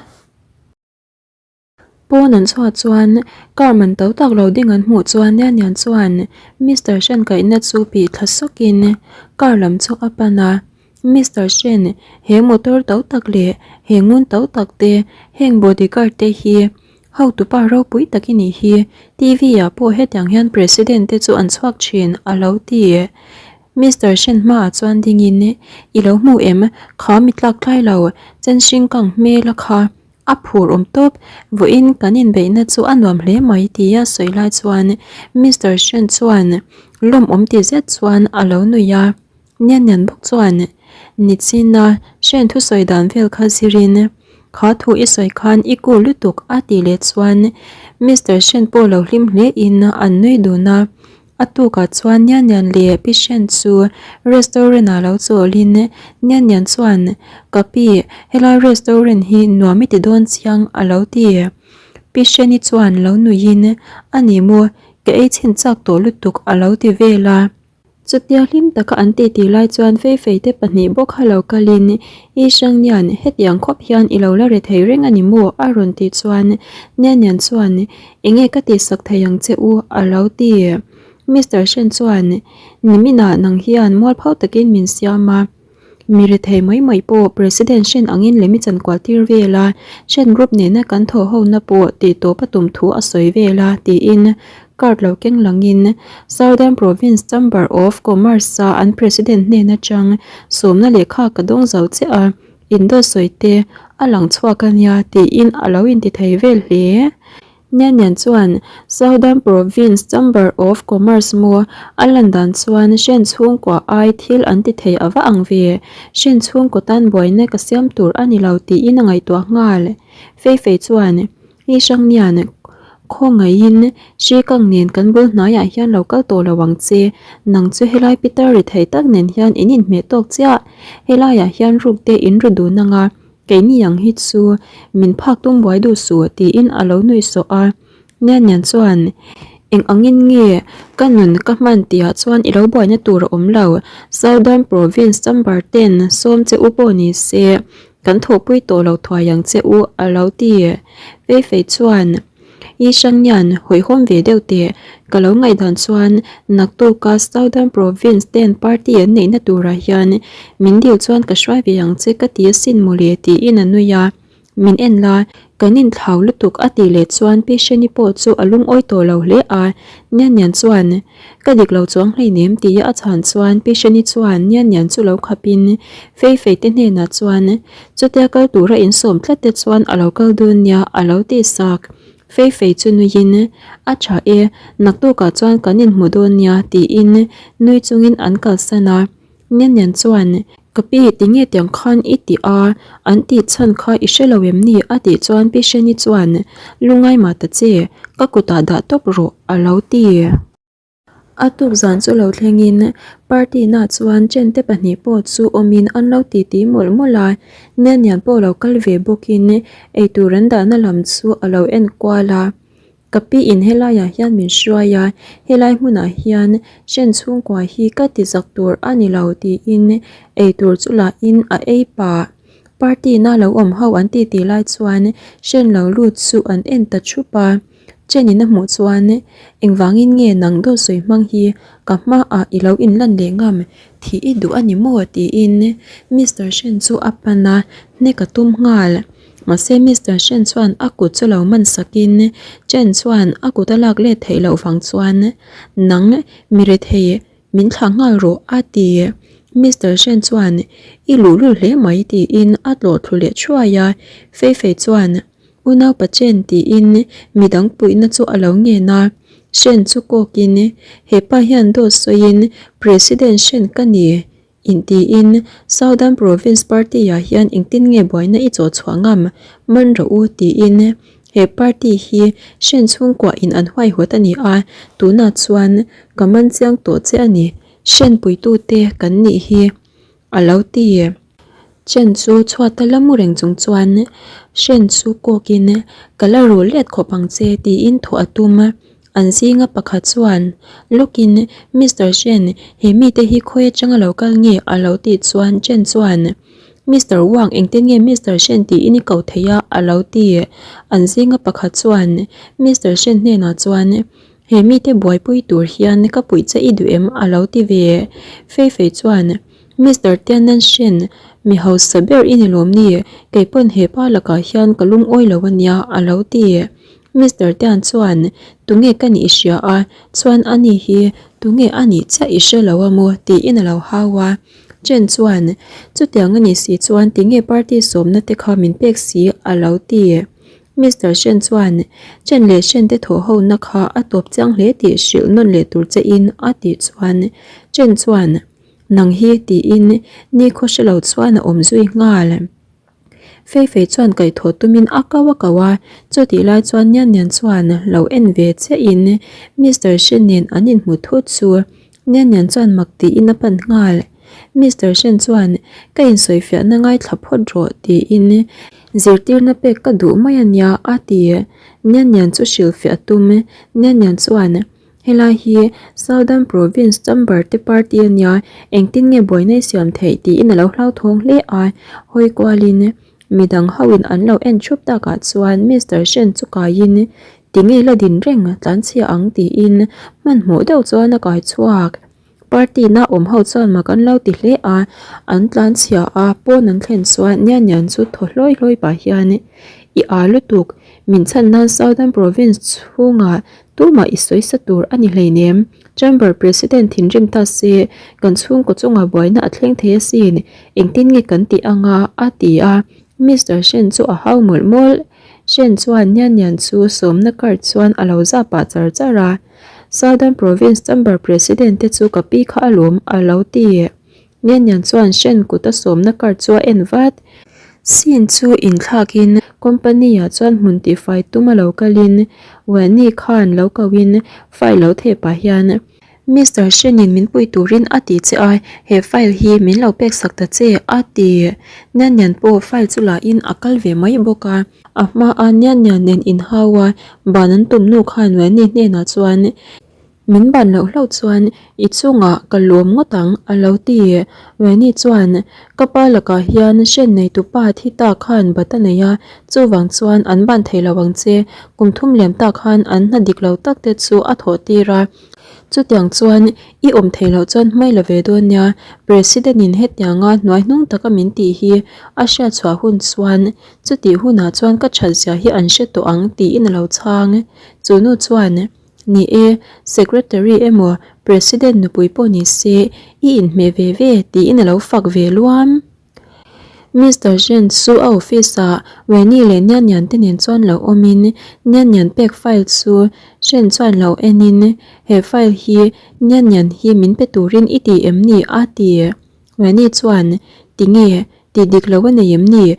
Speaker 1: Pawn an chhuah chuan car man to tak lo ding an hmuh chuan Nian Nian chuan Mister Shen kaihna chu pih thla sawk in car lam chu a pan a. Mister Shen, he motor to tak leh he ngun to tak te, heng bodyguard te hi hotupa ropui tak i nih hi, TV ah pawh hetiang hian President te chu an chhuak thin a lo ti. Mister Shen hmaah chuan dingin, I lo hmu em? Kha mi tlak tlai lo, chen hring kang hmel a kha. A phur awm tawp, vawiin kan inbeihna chu a nuam hle mai tia sawi lai chuan Mister Shen chuan lawmawm ti zet chuan a lo nui a. Nian nian bawk chuan, Nichina Shen thusawi dan vel kha zirin, kha thu i sawi khan i cool lutuk a tih leh chuan Mister Shen pawh lo hlim hle in an nui dun a. A tukah chuan Nian Nian leh Pi Shen chu restaurant ah lo chawlhin Nian Nian chuan, Ka pi, helai restaurant hi nuam i ti dawn chiang a lo ti. Pi Shen-i chuan lo nuihin, A ni maw, ka ei chhin chak tawh lutuk a lo ti vel a. Chutia hlim taka an titi lai chuan Feifei te pahnih bawk kha lo kalin, I Hrangnian, hetiang khawp hian i lo la re thei reng a ni maw? a rawn tih chuan Nian Nian chuan, Enge ka tihsak thei ang che u? a lo ti. Mister Shen chuan, Niminah nang hian mualpho takin min siam a. Mi rethei mai mai pawh President Shen angin lemi chankual tir vel a, Shen Group nena kan thawh hona pawh tih tawp a tum thu a sawi vel a, tiin card lo keng langin Southern Province Chamber of Commerce-a an President hnen atang sawmna lehkha ka dawng zo che a, indawt sawi te a lang chhuak a nia, tiin a lo intithei vel hle. Nian Nian chuan Southern Province Chamber of Commerce maw a lan dan chuan Shen chhungkua ai thil an ti thei a va ang ve, Shen chhungkaw tan buaina ka siam tur a ni lo tiin a ngaihtuah nghal. Fei Fei chuan, Ni hrang Nian, khawngaihin hri kang nen kan bul hnaiah hian lo kal tawh lo ang che, nang chu helai pitar ri thei tak nen hian in inhmeh tawk chiah, helaiah hian ruk te in ru dun ang a, Keini ang hi chu min phak tum buai duh suh tiin a lo nuih sawh a. Nian Nian chuan, Eng angin nge ka nun ka hman tihah chuan i lo buaina tur a awm lo. Southern Province chamber ten sawm che u pawh ni se kan thawhpui tawh lo thuai ang che u a lo ti. Fei Fei chuan. I Hrangnian hawihhawm ve deuh teh. Ka lo ngaihdan chuan naktuka Southern Province ten party an neihna turah hian min dil chuan ka hruai ve ang che ka ti asin mawle tiin a nui a. Min en la, kan inthlau lutuk a tih leh chuan Pi Hreni pawh chu a lungawi tawh lo hle a. Nian Nian chuan, Ka dik lo chuang hleinem tia a chhan chuan Pi Hreni chuan Nian Nian chu lo khapin Fei Fei te hnenah chuan, Chutia kal tura insawm tlat te chuan a lo kal dawn nia a lo ti sak. Fei Fei chu nuiin, A tha e, naktukah chuan kan inhmu dawn nia tiin nui chungin an kalsan a. Nian Nian chuan, Ka pi, tinge tiang khan i tih a, an tih chhan kha i hre lo em ni? a tih chuan Pi Hreni chuan, Lungai mah ta che, ka kutah dah tawp rawh a lo ti. A tuk zan chu lo thlengin party na chuan chen te pahnih pawh chu awmin an lo titi mawlh mawlh a, Nian Nian pawh lo kal ve bawkin eitur an dahna lam chu a lo en kual a. Ka pi in helaiah hian min hruai a, helai hmunah hian hren chhungkua hi ka ti zak tur a ni lo tiin eitur chu lahin a ei pah. Party na lo awm ho an titi lai chuan hren lo lut chu an en ta thup a. Chen in a hmuh chuan, Engvangin nge nang dawt sawi hmang hi ka hmaah i lo inlan leh ngam? Thih i duh a ni maw? tiin Mister Shen chu a pan a, hnek a tum nghal. Mahse Mister Shen chuan a kut chu lo man sakin Chen chuan a kut a lak let theih loh vang chuan, Nang mi rethei Min thlah nghal rawh a ti. Mister Shen chuan i luhlul hle mai tiin a tlawh thlu leh thuai a, Fei Fei chuan Unau pa Chen tiin midang puihna chu a lo ngen a, Shen chu kawkin he pa hian dawt sawiin President Shen ka ni intiin Southern Province Party ah hian engtin nge buaina i chawh chhuah ngam man rawh u tiin He party hi hren chhungkua in an huaihawt a ni a, tunah chuan ka man chiang tawh che a ni, hren puitute kan nih hi a lo ti. Chen chu chhuata la mu reng chung chuan hren chu kawkin ka la rul let khawp ang che tiin thawh a tum. An zinga pakhat chuan lawkin Mister Shen he mite hi khawi atanga lo kal nge a lo tih chuan Chen chuan Mister Wang engtin nge Mister Shen tiin i ko thei a a lo ti. An zinga pakhat chuan Mister Shen hnenah chuan he mite buaipui tur hian ka puih che i duh em a lo ti ve. Fei Fei chuan Mister Tiannan Shen mi hausa ber i ni lawm ni kei pawn he pa lakah hian ka lungawi lo a nia a lo ti. Mister Tian chuan, Tunge ka nih i hria a, chuan ani hi tunge a nih chiah i hre lo a maw? tiin a lo hau a. Chen chuan, Chutiang a nih si chuan tinge party sawmna te kha min pek si? a lo ti. Mister Shen chuan, Chen leh Shen te thawh hona kha a tawp chiang hle tih hrilh nawn leh tur che in a tih chuan Chen chuan, Nang hi tiin nikhaw hre lo chuan a awm zui nghal. Fei fei chuan kaihthawh tumin a kau a kau a, chutih lai chuan Nian Nian chuan lo en ve chiahin Mister Shen nen an inhmu thut chu Nian Nian chuan mak tiin a pan nghal. Mister Shen chuan ka insawifiahna ngaithla phawt rawh tiin zirtirna pek ka duh mai a nia a ti. Nian Nian chu hrilhfiah a tum. Nian Nian chuan Helai hi Southern Province Chamber te party a nia, engtin nge buaina i siam theih tiin a lo hlauthawng hle a, hawi kualin midang hoin an lo en thup takah chuan Mister Shen chu kaiin tinge la din reng tlanchhia ang tiin hmanhmawh deuh chuan a kai chhuak. Party na awm ho chuan mak an lo ti hle a, an tlanchhia a, pawn an thlen chuan Nian Nian chu thaw hlawi hlawi pah hian i aa lutuk, min chhan nan Southern Province chhungah tumah i sawi sa tur a ni hleinem, Chamber President thinrim ta se kan chhungkaw chungah buaina a thleng thei asin, engtin nge kan tih anga a ti a, Mister Shen chu a hau mawlh mawlh. Shen chuan Nian Nian chu sawmna card chuan a lo zah pah char char a. Southern Province Chamber President te chu ka pi kha a lawm a lo ti. Nian Nian chuan Shen kut a sawmna card chu a en vat. Sin chu inthlakin company ah chuan hmun tihfai tum a lo kalin Wenny khan lo kohin file lo theh pah hian Mister Shen in min pui turin a ti che a, he file hi min lo pek sak ta che a ti. Nian Nian pawh file chu la in a kal ve mai bawk a. A hma a Nian Nian nen inhau a, ban an tum nu khan Wenny hnenah chuan Min ban loh hlauh chuan i chungah ka lawm ngawt ang a lo ti. Wenny chuan Ka pa lakah hian hren neitu pa thi ta khan bat a nei a, chuvang chuan an ban thei lo ang che. Kum thum liam ta khan an hna dik lo tak te chu a thawh tir a. Chutiang chuan i awm thei loh chuan hmai la ve dawn nia, President in hetianga hnuai hnung taka min tih hi a hriatchhuah hun chuan Chutih hunah chuan ka that zia hi an hre tawh ang tiin a lo chhang. Chu nu chuan, Ni e, Secretary emaw President nupui pawh ni se i inhmeh ve ve tiin a lo fak ve luam. Mister Shen chu a office ah Wenny leh Nian Nian te nen chuan lo awmin Nian Nian pek file chu Shen chuan lo enin, He file hi Nian Nian hi min pe turin i ti em ni? a ti. Rani chuan, Tinge, tih dik lo a nei em ni?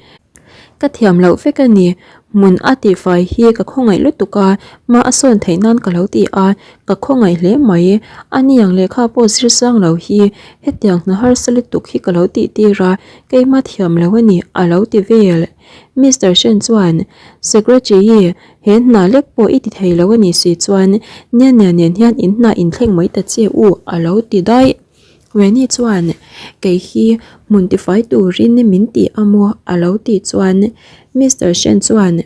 Speaker 1: Ka thiam loh vek a ni, hmun a tihfai hi ka khawngaih lutuk a, hma a sawn theih nan ka lo ti a, ka khawngaih hle mai. A niang lehkha pawh zir sang lo hi hetiang hna harsa lutuk hi ka lo tih tir a, keimah thiam lo a ni, a lo ti vel. Mister Shen chuan, Secretary, he hna lek pawh i ti thei lo a nih si chuan Nia Nia nen hian in hna inthleng mai ta che u, a lo ti daih. Reni chuan, Kei hi hmun tifai turin min ti a maw? a lo tih chuan Mister Shen chuan,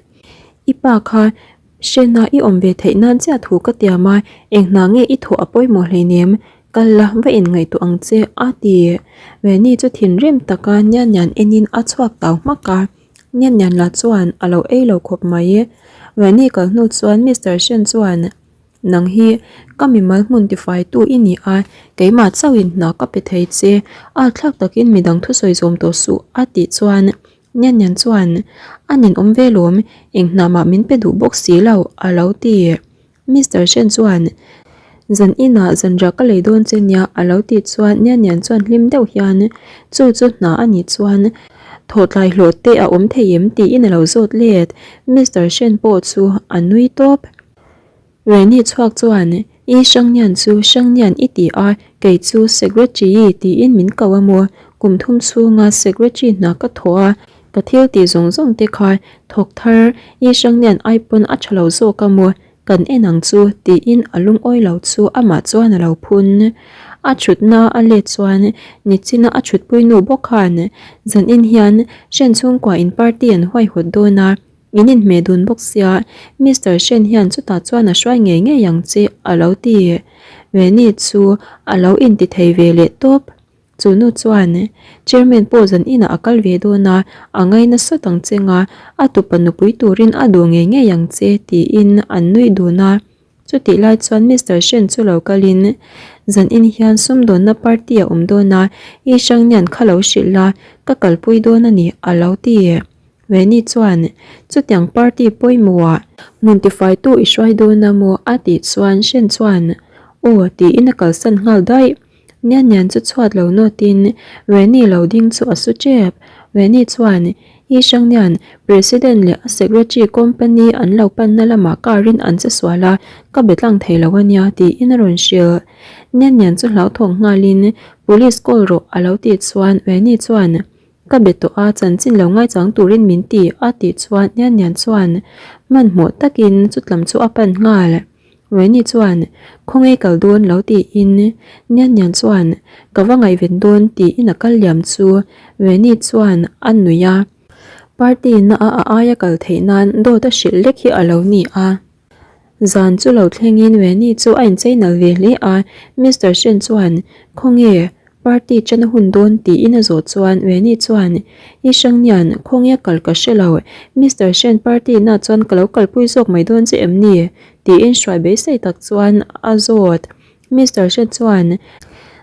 Speaker 1: I pa kha Hrena i awm ve theih nan chiah thu ka tiam a, eng hna nge i thawh a pawimawh hleinem, kal la va inngaihtuah ang che a ti. Veni chu thinrim taka Nian Nian enin a chhuak tau hmak a, Nian Nian lah chuan a lo ei lo khawp mai. Veni kal hnu chuan Mister Shen chuan, Nang hi ka mimal hmun tifaitu i ni a, keimah chauhin hna ka pe thei che, a thlak takin midang thusawi zawm tawh suh a tih chuan Nian Nian chuan, A ninawm ve lawm, eng hna mah min pe duh bawk si lo, a lo ti. Mister Shen chuan, Zan inah zanriah ka lei dawn che nia, a lo tih chuan Nian Nian chuan hlim deuh hian, Chu chu hna a nih chuan thawhtlai hlawh te a awm thei em? tiin a lo zawt let. Mister Shen pawh chu a nui tawp. Reni chhuak chuan, I Hrangnian chu Hrangnian i ti a, kei chu Secretary tiin min ko a maw? Kum thum chhunga Secretary hna ka thawh a, ka thil tih zawng zawng te kha thawk thar I Hrangnian ai pawn a tha lo zawk a maw? Kan en ang chu tiin a lungawi lo chu amah chuan a lo phun. A thutna a let chuan nichina a thutpui nu bawk khan zanin hian Hren chhungkua in party an huaihawt dawn a, In inhmeh dun bawk sia, Mister Shen hian chutah chuan a hruai ngei ngei ang che a lo ti. Veni chu a lo inti thei ve leh tawp. Chu nu chuan, Chairman pawh zan inah a kal ve dawn a, a ngaina sawt ang che nga, a tupa nupui turin a duh ngei ngei ang che tiin an nuih dun a. Chutih lai chuan Mister Shen chu lo kalin, Zan in hian sumdawnna party a awm dawn a, i Hrangnian kha lo hrilh la, ka kalpui dawn a ni a lo ti. Veni chuan, Chutiang party pawimawhah hmun tifaitu i hruai dawn a maw? a tih chuan Shen chuan, Aw, tiin a kalsan nghal daih. Nian Nian chu chhuat lo nawtin Veni lo ding chu a su tep. Veni chuan, I hrang nian, President leh a Secretary company an lo panna lamah car in an che sual a, ka be tlang thei lo a nia, tiin a rawn hrilh. Nian Nian chu hlauthawng nghalin, Police call rawh, a lo tih chuan Veni chuan, Ka be tawh a, chanchin lo ngaichang turin min ti, a tih chuan Nian Nian chuan hmanhmawh takin chutlam chu a pan nghal. Weni chuan, Khawnge kal dawn lo tiin Nian Nian chuan, Ka va ngaihven dawn tiin a kal liam chu Weni chuan a nuih a. Party na a a aia kal theih nan dawt a hrilh lek hi a lo ni a. Zan chu lo thlengin Weni chu a inchei nal ve hle a, Mister Shen chuan, Khawnge, party ṭan a hun dawn? tiin a zawh chuan Weni chuan, I Hrangnian, khawnge kal ka hre lo, Mister Shen party na chuan ka lo kalpui zawk mai dawn che em ni? tiin hruai beisei tak chuan a zawt. Mister Shen chuan,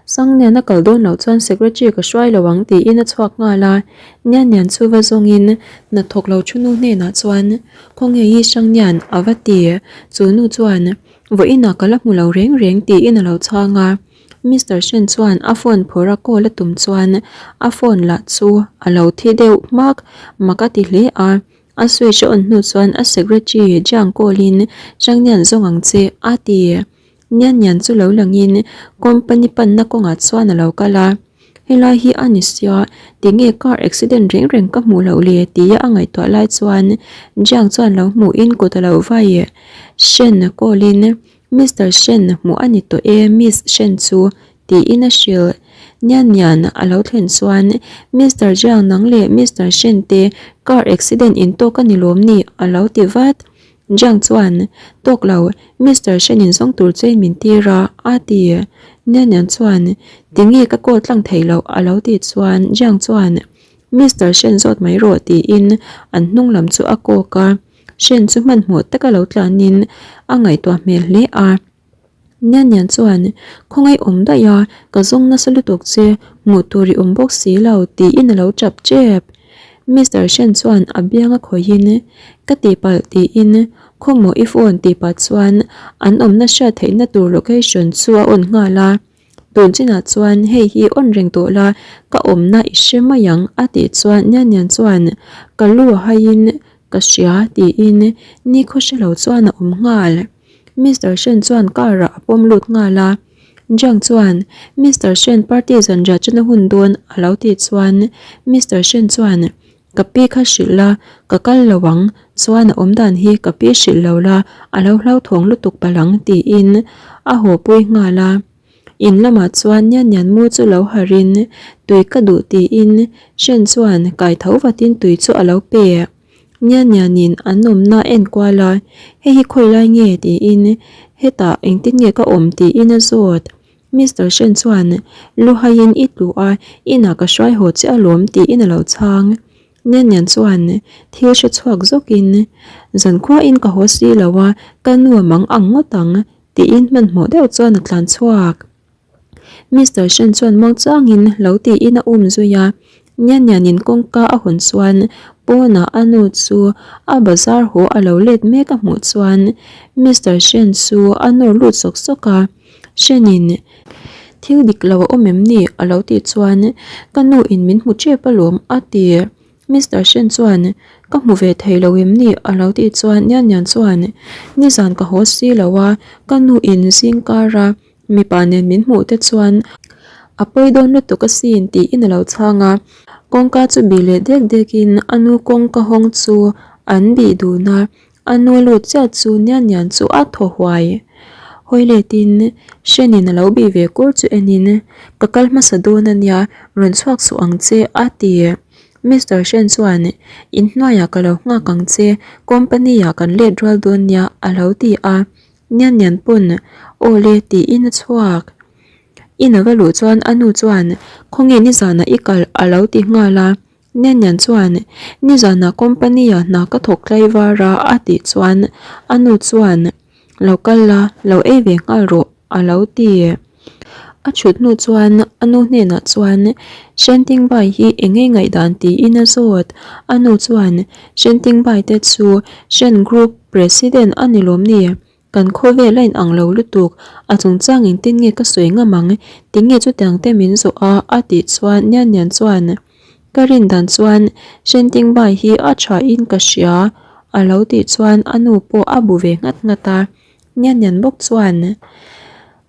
Speaker 1: Sangnian a kal dawn loh chuan secretary ka hruai lo ang tiin a chhuak nghal a. Nian Nian chu va zawngin hnathawk lo thu nu hnenah chuan, Khawnge hi Sangnian a va ti? Chu nu chuan, Vawiinah ka la hmu lo reng reng tiin a lo chhang a. Mister Shen chuan a phone phawrh a call a tum chuan a phone lah chu a lo thi deuh hmak mak a ti hle a. A switch a on hnu chuan a secretary Jiang call in, Sangnian zawng ang che a ti. Nian Nian chu lo langin company panna kawngah chuan a lo kal a, Helai hi a ni sia, tinge car accident reng reng ka hmuh loh le? tia a ngaihtuah lai chuan Jiang chuan lo hmuhin kut a lo vai. Shen call in, Mister Shen hmuh a ni tawh e Miss Shen chu tiin a hrilh. Nian Nian a lo thlen chuan Mister Jiang nang leh Mister Shen te car accident in tawk a ni lawm ni? a lo ti vat. Jiang chuan, Tawk lo, Mister Shen-in zawng tur chein min tir a, a ti. Nian Nian chuan, Tinge ka call tlang thei loh, a lo tih chuan Jiang chuan, Mister Shen zawt mai rawh tiin an hnung lam chu a kawk a. Shen chu hmanhmawh taka lo tlanin a ngaihtuah hmel hle a. Nian Nian chuan, Khawngaih awm daih a, ka zawng nasa lutuk che, hmuh tur i awm bawk si lo, tiin a lo tap tep. Mister Shen chuan a biang a khawihin, Ka tihpalh tiin, Khawmaw i phone tih pah chuan an awmna hriat theihna tur location chu a on nghal a. Tun chinah chuan hei hi on reng tawh la, ka awmna i hre mai ang a tih chuan Nian Nian chuan, Ka lu a haiin ka hria tiin nikhaw hre lo chuan a awm nghal. Mister Shen chuan car ah a pawm lut nghal a, Jiang chuan Mister Shen party zanriah chana hun dawn a lo tih chuan Mister Shen chuan Ka pi kha hrilh la, ka kal lo ang, chuan a awm dan hi ka pi hrilh lo la, a lo hlauthawng lutuk palh ang tiin a haw pui nghal a. In lamah chuan Nian Nian mu chu lo harhin tui ka duh tiin Shen chuan kai tho vatin tui chu a lo pe. Nian Nianin an awmna a en kual a, Hei hi khawi lai nge? tiin hetah engtin nge ka awm tiin a zawt. Mister Shen chuan Luhaiin i tlu a, inah ka hruai haw che alawm tiin a lo chhang. Nian Nian chuan thil hre chhuak zawkin Zankhuain ka haw si lo a, ka nu a mang ang ngawt ang tiin hmanhmawh deuh chuan a tlan chhuak. Mister Shen chuan muang changin lo tiin a um zui a, Nian Nianin kawngka a hawn chuan pawnah a nu chu a bazar haw a lo let mek a hmuh chuan Mister Shen chu a nawr lut sawk sawk a, Shenin thil dik lo a awm em ni a lo tih chuan ka nu in min hmu tep alawm a ti. Mister Shen chuan ka hmu ve thei lo em ni a lo tih chuan Nian Nian chuan nizan ka haw si lo a ka nu in zing kar a Mipa nen min hmuh te chuan a pawi dawn lutuk asin tiin a lo chhang a, kawngka chu bih leh dek dek in a nu kawngka hawng chu an bih dun a, a nu lut chiah chu nian nian chu a thaw huai. Hawi let in Hrenin a lo bih ve kur chu en in ka kal hmasa dawn a nia rawn chhuak suh ang che a ti. Mister Hren chuan inhnuaiah ka lo nghak ang che company ah kan let rual dawn nia a lo ti a. Nian nian pawn aw le tiin a chhuak. In a va luh chuan a nu chuan khawnge nizanah i kalh a lo ti nghal a. Nian nian chuan nizanah company ah hna ka thawk tlaivar a a tih chuan a nu chuan lo kal la lo ei ve nghal rawh a lo ti. A thut hnu chuan a nu hnenah chuan Shenting Bai hi eng nge ngaihdan tiin a zawt. A nu chuan Shenting Bai te chu Shen Group President a ni lawm ni? Kan khawvel a inang lo lutuk, a chungchang engtin nge ka sawi ngam ang? Tinge chutiang te min zawh a? a tih chuan Nian Nian chuan Ka rin dan chuan Shenting Bai hi a tha in ka hria a lo tih chuan a nu pawh a bu ve nghat nghat a. Nian Nian bawk chuan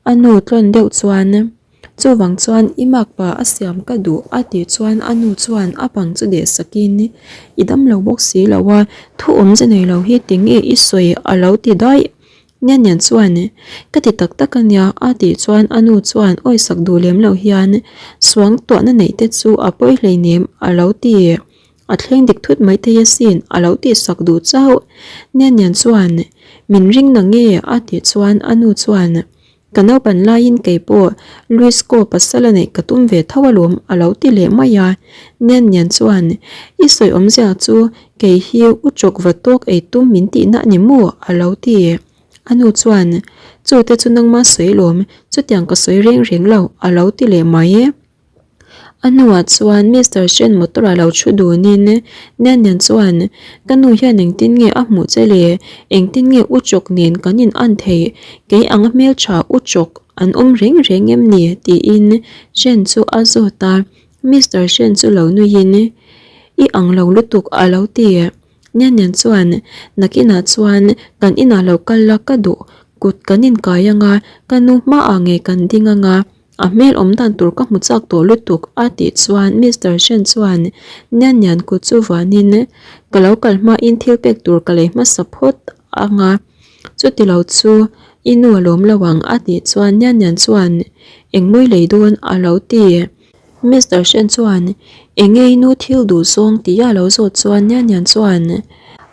Speaker 1: a nu tlawn deuh chuan chuvang chuan i makpa a siam ka duh a tih chuan a nu chuan a pang chu deh sakin i dam lo bawk si lo a thu awmze nei lo hi tinge i sawi a lo ti daih Nian Nian chuan ka ti tak tak a nia a tih chuan a nu chuan awisak duh lem lo hian suang tuahna neih te chu a pawi hleinem a lo ti. A thleng dik thut mai thei asin a lo tih sak duh chauh. Nian Nian chuan, Min ring na nge? a tih chuan a nu chuan, Ka naupan laiin kei pawh Luis Ko pasal a neih ka tum ve tho alawm a lo ti leh mai a. Nian Nian chuan, I sawi awmzia chu kei hi u chawk va tawk ei tum min tihna a ni maw? a lo ti. A nu chuan, Chu te chu nangma sawi lawm, chutiang ka sawi reng reng lo a lo ti leh mai. A hnuah chuan Mister Shen motor ah lo thu dunin Nian Nian chuan ka nu hian engtin nge a hmuh che le, engtin nge u chawk nen kan in an theih, kei anga hmeltha u chawk an awm reng reng em ni tiin Shen chu a zawt a, Mister Shen chu lo nuiin i ang lo lutuk a lo ti. Nian Nian chuan nakinah chuan kan inah lo kal la ka duh, kut kan inkai anga ka nu hmaah ngei kan ding anga. A hmel awm dan tur ka hmu chak tawh lutuk a tih chuan Mister Shen chuan Nian Nian kut chu vanin ka lo kal hmain thil pek tur ka lei hmasa phawt anga chuti lo chu i nu a lawm lo ang a tih chuan Nian Nian chuan engmawi lei dawn a lo ti. Mister Shen chuan enge i nu thil duh zawng tia a lo zawt chuan Nian Nian chuan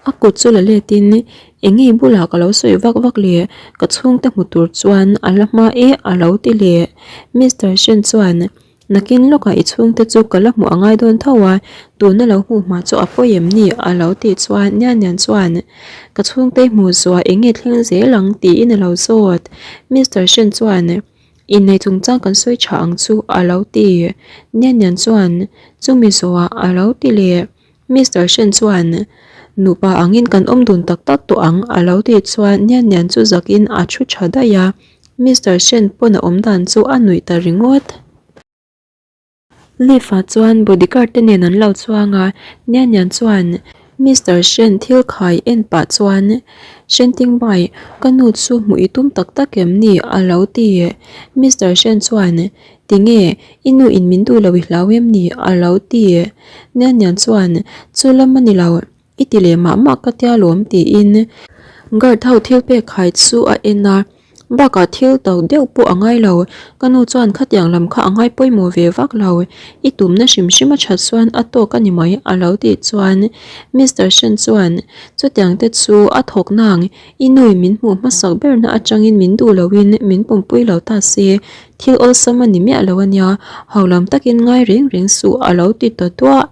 Speaker 1: a kut chu la letin Enge i bulah ka lo sawi vak vak le, ka chhungte hmu tur chuan a la hma e a lo ti le. Mister Shen chuan, Nakin lawkah i chhungte chu ka la hmuh a ngai dawn tho a, tuna lo hmuh hma chu a pawi em ni? a lo tih chuan Nian Nian chuan, Ka chhungte i hmuh zuah enge thleng zel ang? tiin a lo zawt. Mister Shen chuan, Inneih chungchang kan sawi tha ang chu a lo ti. Nian Nian chuan, Chumi zawhah a lo ti le. Mister Shen chuan, Nupa angin kan awm dun tak tak tawh ang a lo tih chuan Nian Nian chu zakin a thu tha daih a. Mister Shen pawn a awm dan chu a nuih ta ringawt. Lift ah chuan bodyguard te nen an lo chuang a, Nian Nian chuan Mister Shen thil khai en pah chuan, Shen Ting Bai, ka nu chu hmuh i tum tak tak em ni? a lo ti. Mister Shen chuan, Tinge, i nu in min duh lo i hlau em ni? a lo ti. Nian Nian chuan, Chu lam a ni lo, i ti leh mah mah ka tia lawm tiin guard ho thil pek khai chu a en a. Bakah thil to deuh pawh a ngai lo, ka nu chuan khatiang lam kha a ngai pawimawh ve vak lo, i tumna hrim hrim a that chuan a tawk a ni mai a lo tih chuan Mister Shen chuan chutiang te chu a thawk nang, i nui min hmuh hmasak berna atangin min duh loin min pumpui lo ta se, thil awlsam a ni miah lo a nia, ho lam takin ngai reng reng suh a lo ti ta duah.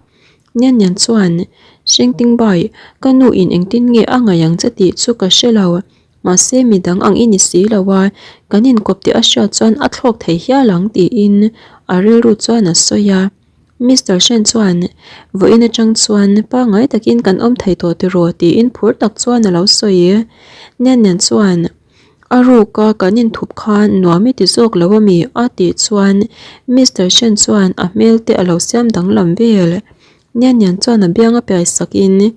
Speaker 1: Nian Nian chuan Shengtingbai, ka nu in engtin nge a ngaih ang che tih chu ka hre lo. Mahse midang ang i ni si lo a, kan inkawp tih a hriat chuan a thlawk thei hial ang tiin a rilru chuan a sawi a. Mister Shen chuan vawiin atang chuan pangngai takin kan awm thei tawh tiraw tiin phur tak chuan a lo sawi. Nian Nian chuan a ruka kan inthup khan nuam i ti zawk lo a mi a tih chuan Mister Shen chuan a hmel te a lo siam danglam vel. Nian Nian chuan a biang a piai sakin,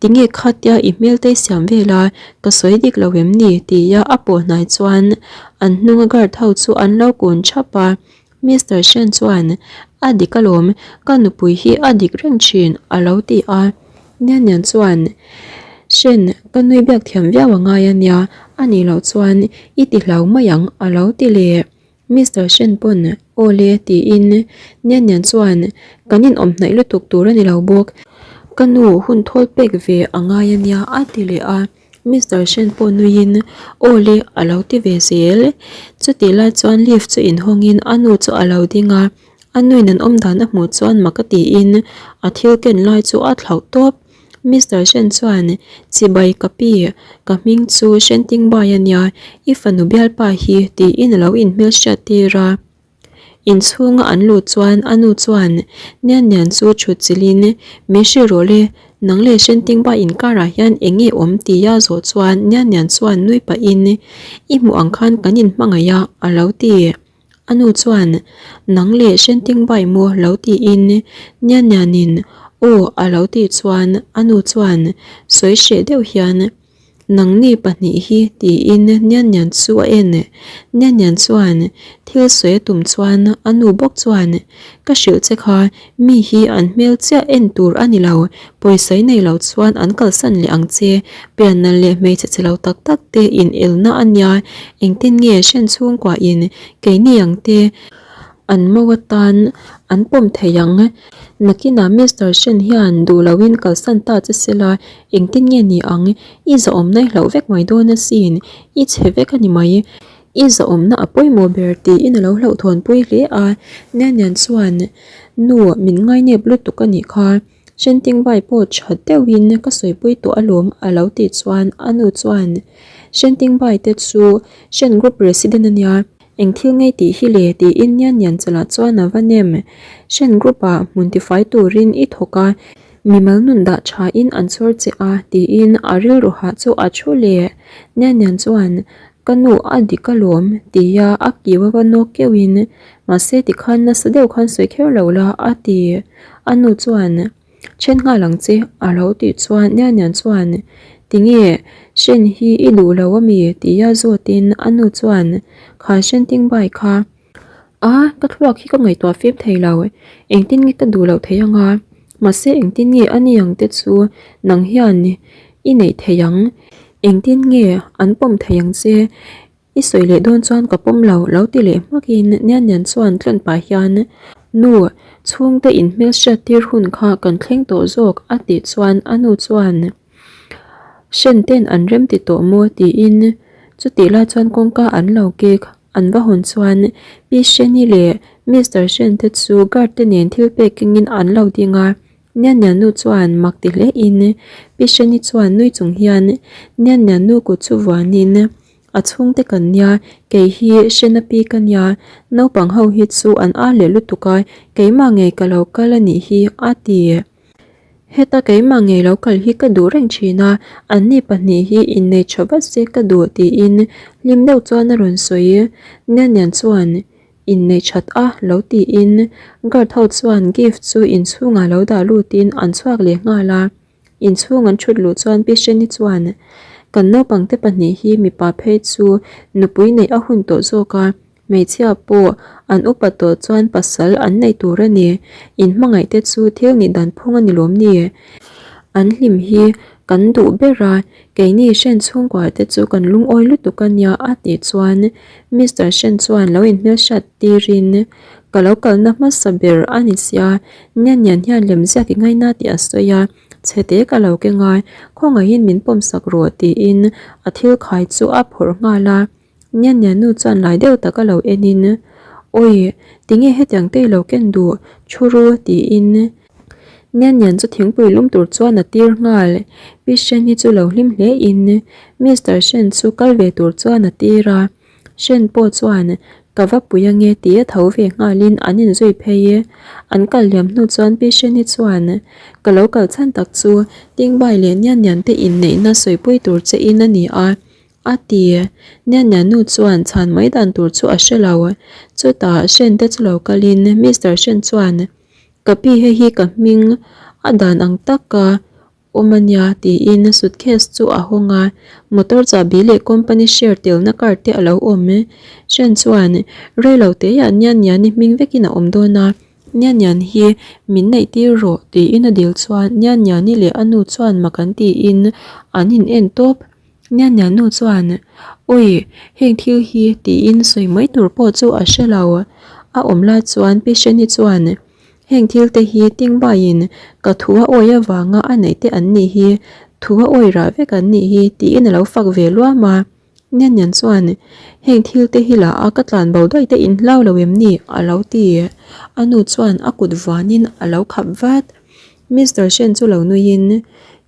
Speaker 1: Tinge khatia i hmel te i siam vel a, ka sawi dik lo em ni? tia a pawh hnai chuan an hnunga guard ho chu an lo kun thap a. Mister Shen chuan, A dik alawm, ka nupui hi a dik reng thin, a lo ti a. Nian Nian chuan, Shen, ka nui biak thiam viau a ngai a nia, a nih loh chuan i ti hlau mai ang, a lo ti leh. Mister Shen pawn aw le tiin Nian Nian chuan kan inawm hnaih lutuk tur a ni lo bawk. Ka nu hun thawl pek ve a ngai a nia a ti leh a, Mister Shen pawh nuiin aw le a lo ti ve zel. Chutih lai chuan lift chu inhawngin a nu chu a lo ding a, a nuin an awm dan a hmuh chuan mak a tiin a thil ken lai chu a thlauh tawp. Mister Shen chuan, Chibai ka pi, ka hming chu Shen Tingbai a nia, i fanu bialpa hi tiin a lo inhmelhriat tir a. Inchhunga an luh chuan a nu chuan Nian Nian chu thut chilhin, Min hrilh rawh le, nang leh Shen Tingbai inkarah hian eng nge awm tia zawh chuan Nian Nian chuan nui pahin, I hmuh ang khan kan inhmangaih a, a lo ti. A nu chuan, Nang leh Shentingbai maw lo tiin Nian Nianin aw a lo tih chuan a nu chuan sawi hreh deuh hian, Nangni pahnih hi tiin Nian Nian chu a en. Nian Nian chuan thil sawi a tum chuan a nu bawk chuan, Ka hrilh che kha Mi hi an hmel chiah en tur a ni lo, pawisa i nei lo chuan an kalsan leh ang che, pianna leh hmeichhe che lo tak tak te in elna a nia, engtin nge hren chhungkua in keini ang te an mo atan an pawm thei ang, nakinah Mister Shen hian duh lo in kalsan ta che sela engtin nge ni ang, i zahawmna i hlauh vek mai dawn asin, i chhe vek a ni mai. I zahawmna a pawimawh ber tiin a lo hlauhthawnpui hle a, Nian Nian chuan, Nu, min ngainep lutuk a nih kha, Shentingbai pawh tha deuhin ka sawipui tawh alawm a lo tih chuan a nu chuan, Shentingbai te chu Shen Group President a nia, eng thil ngei tih hi le tiin Nian Nian chalah chuan a va nem. Shen Group ah hmun tifai turin i thawk a, mimal nun dah thain an chhawr che a tiin a rilru hah chu a thu leh. Nian Nian chuan, Ka nu a dik alawm tia a kiu a va nawk keuhin mahse tikhan nasa deuh khan sawi kher lo la a ti. A nu chuan then nghal ang che a lo tih chuan Nian Nian chuan tinge hren hi i duh lo ami tia zawtin a nu chuan kha hren ting bai kha A, ka thluak hi ka ngaihtuah fim thei lo, engtin nge ka duh loh theih anga, mahse engtin nge a ni ang te chu nang hian i neih theih ang, engtin nge an pawm theih ang che, i sawi leh dawn chuan ka pawm lo lo ti leh hmakin Nian Nian chuan tlawn pah hian Nu, chhungte inhmelhriat tir hun kha kan thleng tawh zawk a tih chuan a nu chuan Hren ten an rem ti tawh maw tiin chutih lai chuan kawngka an lo kek. An va hawn chuan Pi Hreni leh Mister Hren te chu guard te nen thil pek kengin an lo ding a, Nian Nian nu chuan mak ti hle in Pi Hreni chuan nui chung hian Nian Nian nu kut chu vuanin a chhungte kan nia, kei hi Hrena pi ka nia, naupang ho hi chu an ar leh lutuk a, keimah ngei ka lo kal a nih hi a ti. Heta keimah ngei lo kal hi ka duh reng thin a, anni pahnih hi innei tha vat se ka duh tiin hlim deuh chuan a rawn sawi. Nian Nian chuan innei that a lo tiin guard ho chuan gift chu inchhungah lo dah lutin an chhuak leh nghal a. Inchhung an thut luh chuan Pi Hreni chuan kan naupangte pahnih hi mipa phei chu nupui neih a hun tawh zawk a, Hmeichhia pawh an upa tawh chuan pasal an nei tur a ni. Inhmangaih te chu thil nih dan phung a ni lawm ni? An hlim hi kan duh ber a. Keini Shen chhungkua te chu kan lungawi lutuk a nia a tih chuan Mister Shen chuan lo inhmelhriat tirin ka lo kalna hmasa ber a ni sia, Nian Nian hian lemziak i ngaina tih a sawi a, chhete ka lo keng a, khawngaihin min pawmsak rawh tiin a thil khai chu a phawrh nghal a. Nian Nian nu chuan lai deuh tak a lo enin, Awi, tinge hetiang te i lo ken duh, thu ru tiin Nian Nian chu thingpui lum tur chuan a tir nghal. Pi Shen hi chu lo hlim hle in Mister Shen chu kal ve tur chuan a tir a. Shen pawh chuan ka va pui ange tih a tho ve nghalin an inzui phei e. An kal liam hnu chuan Pi Shen hi chuan ka lo kal chhan tak chu Tingbai leh Nian Nian te inneihna sawipui tur che in a ni a. A ti. Nian nu chuan chhan mai dan tur chu a hre lo. Chutah Shen te chu lo kalin Mister Shen chuan Ka pi hei hi ka hming a dan ang taka awm a nia tiin suitcase chu a hawng a, motor chahbi leh company share telna card te a lo awm. Shen chuan rei lo teiah Nian Niani hming vekin a awm dawn a, Nian Nian hi min neih tir rawh tiin a dil chuan Nian Niani leh a nu chuan mak an tiin an in en tawp. Nian Nian nu chuan, Awi, heng thil hi tiin sawi mai tur pawh chu a hre lo. A awm lai chuan Pi Sheni chuan, Heng thil te hi Tingbaiin ka thu a awi avanga a neih te an nih hi, thu a awi rah vek an nih hi tiin a lo fak ve luam a. Nian Nian chuan, Heng thil te hi la a ka tlan bo daih te in hlau lo em ni? a lo ti. A nu chuan a kut vuanin a lo khap vat. Mister Shen chu lo nuiin,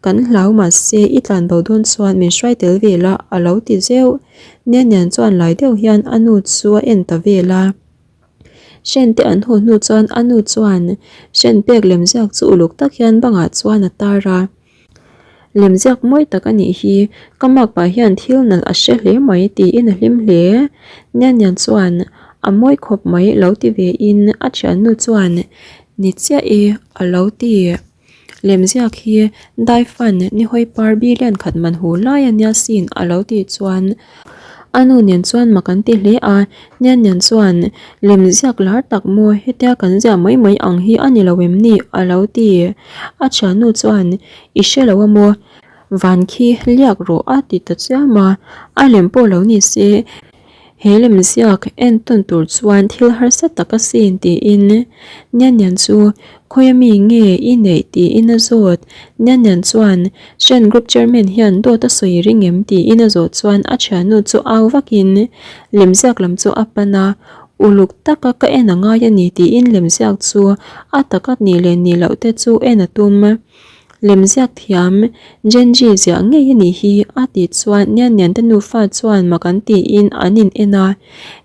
Speaker 1: Kan hlau mahse i tlan bo dawn chuan min hruai tel ve la a lo ti zeuh. Nian Nian chuan lai deuh hian a nu chu a en ta vel a. Shen te an haw hnu chuan a nu chuan Shen pek lemziak chu uluk tak hian bangah chuan a tar a. Lemziak mawi tak a nih hi, ka makpa hian thil nalh a hre hle mai tiin a hlim hle. Nian Nian chuan a mawi khawp mai lo ti ve in a thiannu chuan Ni chiah e, a lo ti. Lemziak hi Daifan nihawi par billion khat man hu lai a nia sin a lo tih chuan a nu nen chuan mak an ti hle a, Nian Nian chuan Lemziak lar tak maw hetia kan ziah mai mai ang hi a ni lo em ni a lo ti. A thiannu chuan I hre lo a maw? Van khi liak rawh a ti ta chiam a, a lem pawh lo ni se. He lemziak entawn tur chuan thil harsa tak a sin tiin Nian Nian chu khawi ami nge i neih tiin a zawt. Nian Nian chuan Shen Group Chairman hian dawt a sawi ring em tiin a zawh chuan a thiannu chu au vakin lemziak lam chu a pan a, uluk taka ka en a ngai a ni tiin lemziak chu a taka nih leh nih loh te chu en a tum. Lemziak thiam Genji ziah ngei a nih hi a tih chuan Nian Nian te nufa chuan mak an tiin an in en a,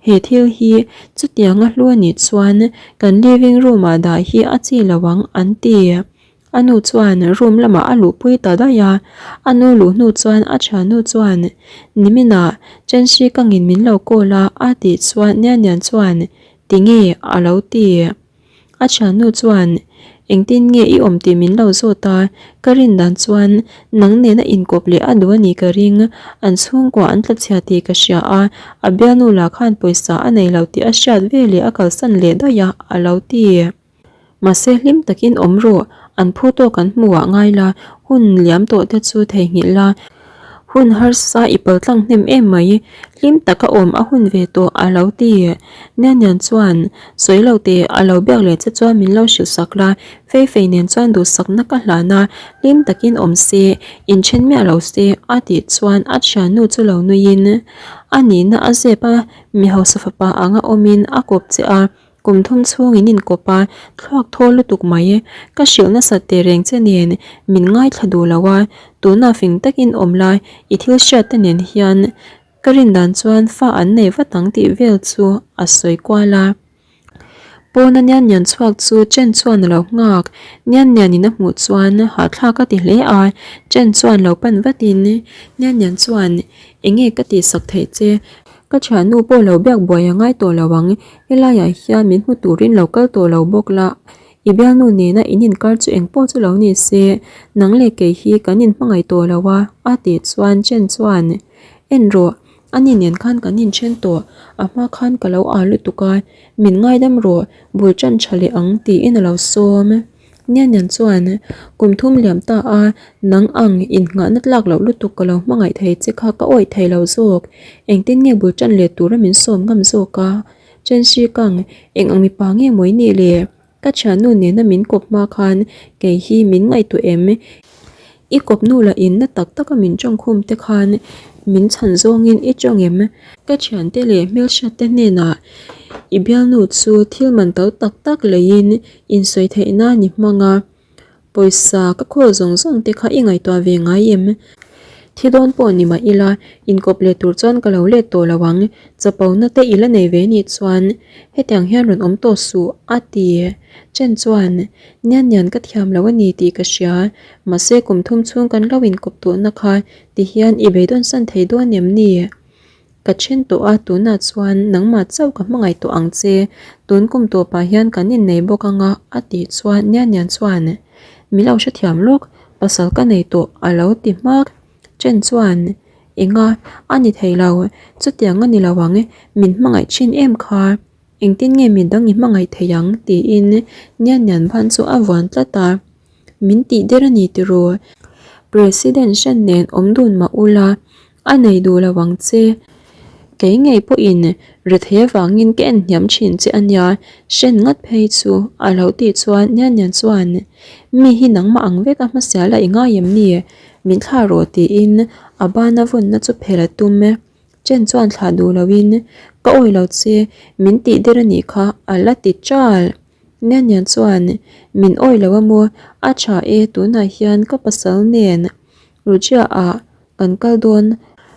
Speaker 1: he thil hi chutianga hlu a nih chuan kan living room ah dah hi a chi lo ang an ti. A nu chuan room lamah a luhpui ta daih a, a nu luh hnu chuan a thiannu chuan niminah Chenshi ka ngin min lo call a a tih chuan Nian Nian chuan tinge a lo ti. A thiannu chuan, Engtin nge i awm tih min lo zawt a, ka rin dan chuan nang nena inkawp leh a duh a nih ka ring, an chhungkua an tla chhia tih ka hria a, a bialnu lah khan pawisa a nei lo tih a hriat veleh a kalsan leh daih a, a lo ti. Mahse hlim takin awm rawh, an phu tawk an hmuh ah ngai la, hun liam tawh te chu theihnghilh la, Hun harsa i pal tlang hnem em mai, hlim taka awm a hun ve tawh a lo ti. Nian Nian chuan, Sawi lo teh, a lo biak leh che chuan min lo hrilh sak la, Fei Fei nen chuan duhsakna ka hlan a, hlim takin awm se, inthen miah lo se, a tih chuan a thiannu chu lo nuiin, A nihna a zep a, mi hausa fapa anga awmin a kawp che a, Kum thum chhung in inkawp a, thluak thawl lutuk mai. Ka hrilh nasat teh reng che nen min ngaithla duh lo a, tunah fing takin awm la, i thil hriat te nen hian ka rin dan chuan fa an nei vat ang tih vel chu a sawi kual a. Pawna nian nian chhuak chu Chen chuan a lo nghak, nian nian in a hmuh chuan hahthlak a ti hle a, Chen chuan lo pan vatin nian nian chuan enge ka tihsak theih che, Ka thiannu pawh lo biak buai a ngai tawh lo ang, helaiah hian min hmu turin lo kal tawh lo bawk la, i bialnu nena in inkar chu engpawh chu lo ni se, nang leh kei hi kan inhmangaih tawh lo a, a tih chuan Chen chuan, En rawh, ani nen khan kan inthen tawh, a hma khan ka lo â lutuk a, min ngaidam rawh, bul ṭan ṭha leh ang tiin a lo sawm. Nian Nian chuan, Kum thum liam ta a, nang ang innghahna tlak loh lutuk ka lo hmangaih thei che kha ka awih thei lo zawk. Engtin nge bul tan leh tura min sawm ngam zawk a? Chen Shi Kang, eng ang mipa nge maw i nih le? Ka thiannu nena min kawp hma khan kei hi min ngaihtuah em? I kawpnu lah in na tak taka min tawngkhum te khan min chhan zawngin i tawng em? Ka thiante leh hmelhriat te hnenah i bialnu chu thil man to tak tak leiin insawi theihna ni hmang a, pawisa ka khawl zawng zawng te kha i ngaihtuah ve ngai em? Thi dawn pawh ni mah ila, inkawp leh tur chuan ka lo let tawh lo ang, chapona te i la nei ve nih chuan hetiang hian rawn awm tawh suh, a ti. Chen chuan, Nian nian ka thiam lo a ni tih ka hria, mahse kum thum chhung kan lo inkawp tawhna kha ti hian i beidawn san thei dawn em ni? Ka then tawh a, tunah chuan nangmah chauh ka hmangaih tawh ang che, tun kum tawpah hian kan innei bawk ang a, a tih chuan Nian Nian chuan, Min lo hrethiam lawk, pasal ka nei tawh a lo ti hmak. Chen chuan, Enga, a ni thei lo, chutiang a ni lo ang, min hmangaih thin em kha, engtin nge midang i hmangaih thei ang? tiin Nian Nian ban chu a vuan tlat a. Min tih der a ni tiraw? President hran nen awm dun mah ula, a nei duh lo ang che. Kei ngei pawhin rethei avangin ka en hniam thin che a nia, hren ngat phei chu a lo tih chuan Nian Nian chuan, Mi hi nangmah ang vek a hmasial a i ngai em ni? Min thlah rawh tiin a bana vawnna chu phelh a tum e. Chen chuan thlah duh loin, Ka awi lo che, min tih der a nih kha a la ti chal. Nian Nian chuan, Min awi lo a maw? A tha e, tunah hian ka pasal nen Rujia ah kan kal dawn.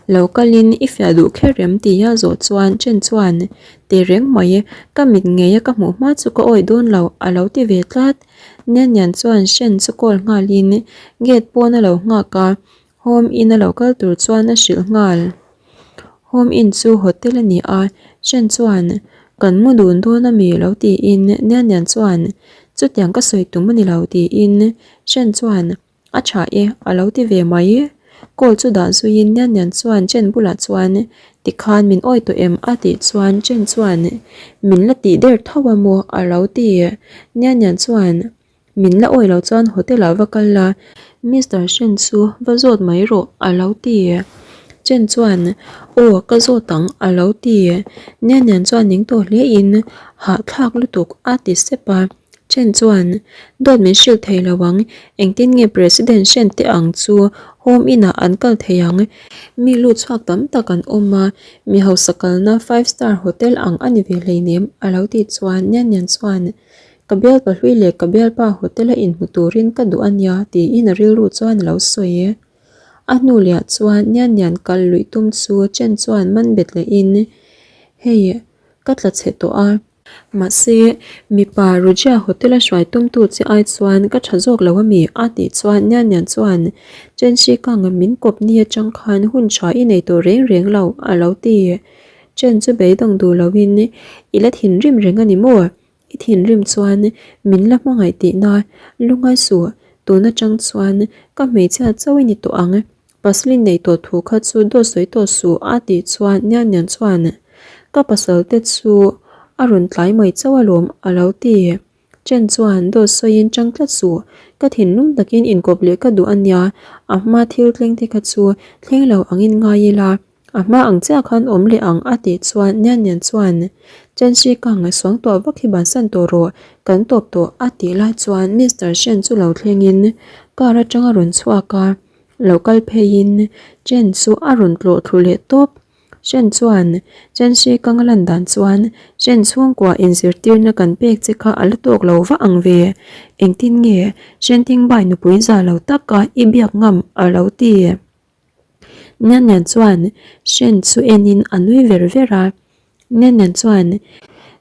Speaker 1: Lo kalin i fiah duh kher em tia zawh chuan Chen chuan, Teh reng mai, ka mit ngeia ka hmuh hma chu ka awih dawn lo a lo ti ve tlat. Nian Nian chuan Shen chu call nghalin gate pawn a lo nghak a, Home Inn a lo kal tur chuan a hrilh nghal. Home Inn chu hotel a ni a, Shen chuan, Kan mu dun dawn a mi lo tiin Nian Nian chuan, Chutiang ka sawi tum a ni lo tiin Shen chuan, A tha e, a lo ti ve mai. Call chu dah zuiin Nian Nian chuan Chen bulah chuan, Tikhan min awi tawh em? a tih chuan Chen chuan, Min la tih der tho a maw? a lo ti. Nian Nian chuan, Min la awi lo chuan hotel ah va kal la, Mister Shen chu va zawt mai rawh, a lo ti. Chen chuan, Aw, ka zawt ang, a lo ti. Nian Nian chuan ning tawh hle in, Hahthlak lutuk, a ti sep a. Chen chuan, Dawt min hrilh thei lo ang, engtin nge President Shen te ang chu Home Inn ah an kal thei ang? Mi lut chhuak tam tak an awm a, mi hausa kalna five star hotel ang a ni ve hleinem, a lo tih chuan Nian Nian chuan, Ka bialpa hlui leh ka bialpa hotel a inhmu turin ka duh a nia, tiin a rilru chuan a lo sawi e. A hnu lehah chuan Nian Nian kal luih tum chu Chen chuan man bet lehin, Hei, ka tla chhe tawh a. Mahse, mipa Rujia hotel a hruai tumtu che ai chuan ka tha zawk lo ami? a tih chuan Nian Nian chuan, Chen Shi Kang min kawp ni atang khan hun tha i nei tawh reng reng lo, a lo ti. Chen chu beidawng duh loin, I la thinrim reng a ni maw? I thinrim chuan min la hmangaih tihna lungai suh, tun atang chuan ka hmeichhia chauh i ni tawh ang. Pasal nei tawh thu kha chu dawt sawi tawh suh a tih chuan Nian Nian chuan ka pasal te chu a rawn tlai mai chauh alawm a lo ti. Chen chuan dawt sawiin chang tlat suh, ka thinlung takin inkawp leh ka duh a nia, a hma thil thleng te kha chu thleng lo angin ngai ila. A hma ang chiah khan awm leh ang a tih chuan Nian Nian chuan Chen Shi ka ngaihsuang tawh vak hi bansan tawh rawh, kan tawp tawh a tih lai chuan Mister Shen chu lo thlengin car atang a rawn chhuak a. Lo kal pheiin Chen chu a rawn tlawh thlu leh tawp. Shen chuan Chen Shi ka nga lan dan chuan Shen chhungkua inzirtirna kan pek che kha a la tawk lo vah ang ve. Engtin nge Shen Tingbai nupui za lo taka i biak ngam a lo ti. Nian Nian chuan Shen chu enin a nui ver ver a. Nian Nian chuan,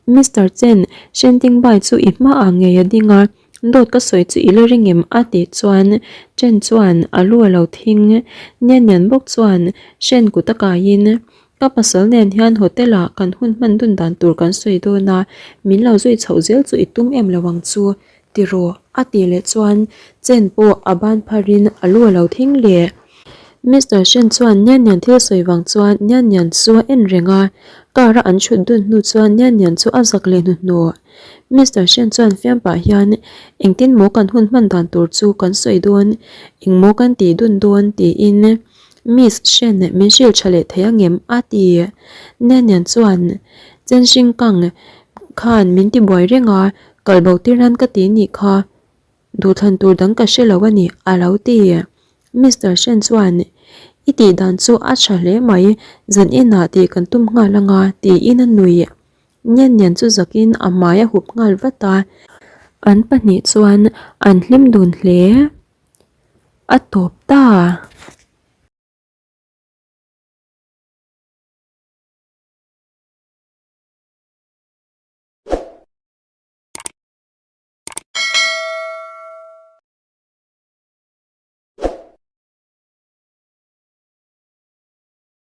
Speaker 1: Mister Chen, Shen Tingbai chu i hmaah ngei a ding a, dawt ka sawi chu i la ring em? a tih chuan Chen chuan a lu a lo thing. Nian Nian bawk chuan Shen kut a kaiin, Ka pasal nen hian hotel ah kan hun hman dun dan tur kan sawi dawn a, min lo zui chhoh zel chu i tum em lo ang chu. Ti rawh, a tih leh chuan Chen pawh a ban pharin a lu a lo thing leh. Mister Shen chuan Nian Nian thil sawi vang chuan Nian Nian chu a en reng a. Car a an thut dun hnu chuan Nian Nian chu a zak leh hnuhnawh. Mister Shen chuan fiam pah hian, Engtin maw kan hun hman dan tur chu kan sawi dawn, eng maw kan tih dun dawn? tiin Miss Shen min hrilh tha leh thei angem? a ti. Nian Nian chuan, Chen Xing Kang khan min ti buai reng a, kal bo tir nan ka ti nih kha. Duhthlan tur dang ka hre lo a ni, a lo ti. Mister Shen chuan, I tih dan chu a tha hle mai, zan inah tih kan tum nghal anga, tiin a nui. Nian nian chu zakin a hmai a hup nghal vat a. An pahnih chuan an hlim dun hle. A tawp ta.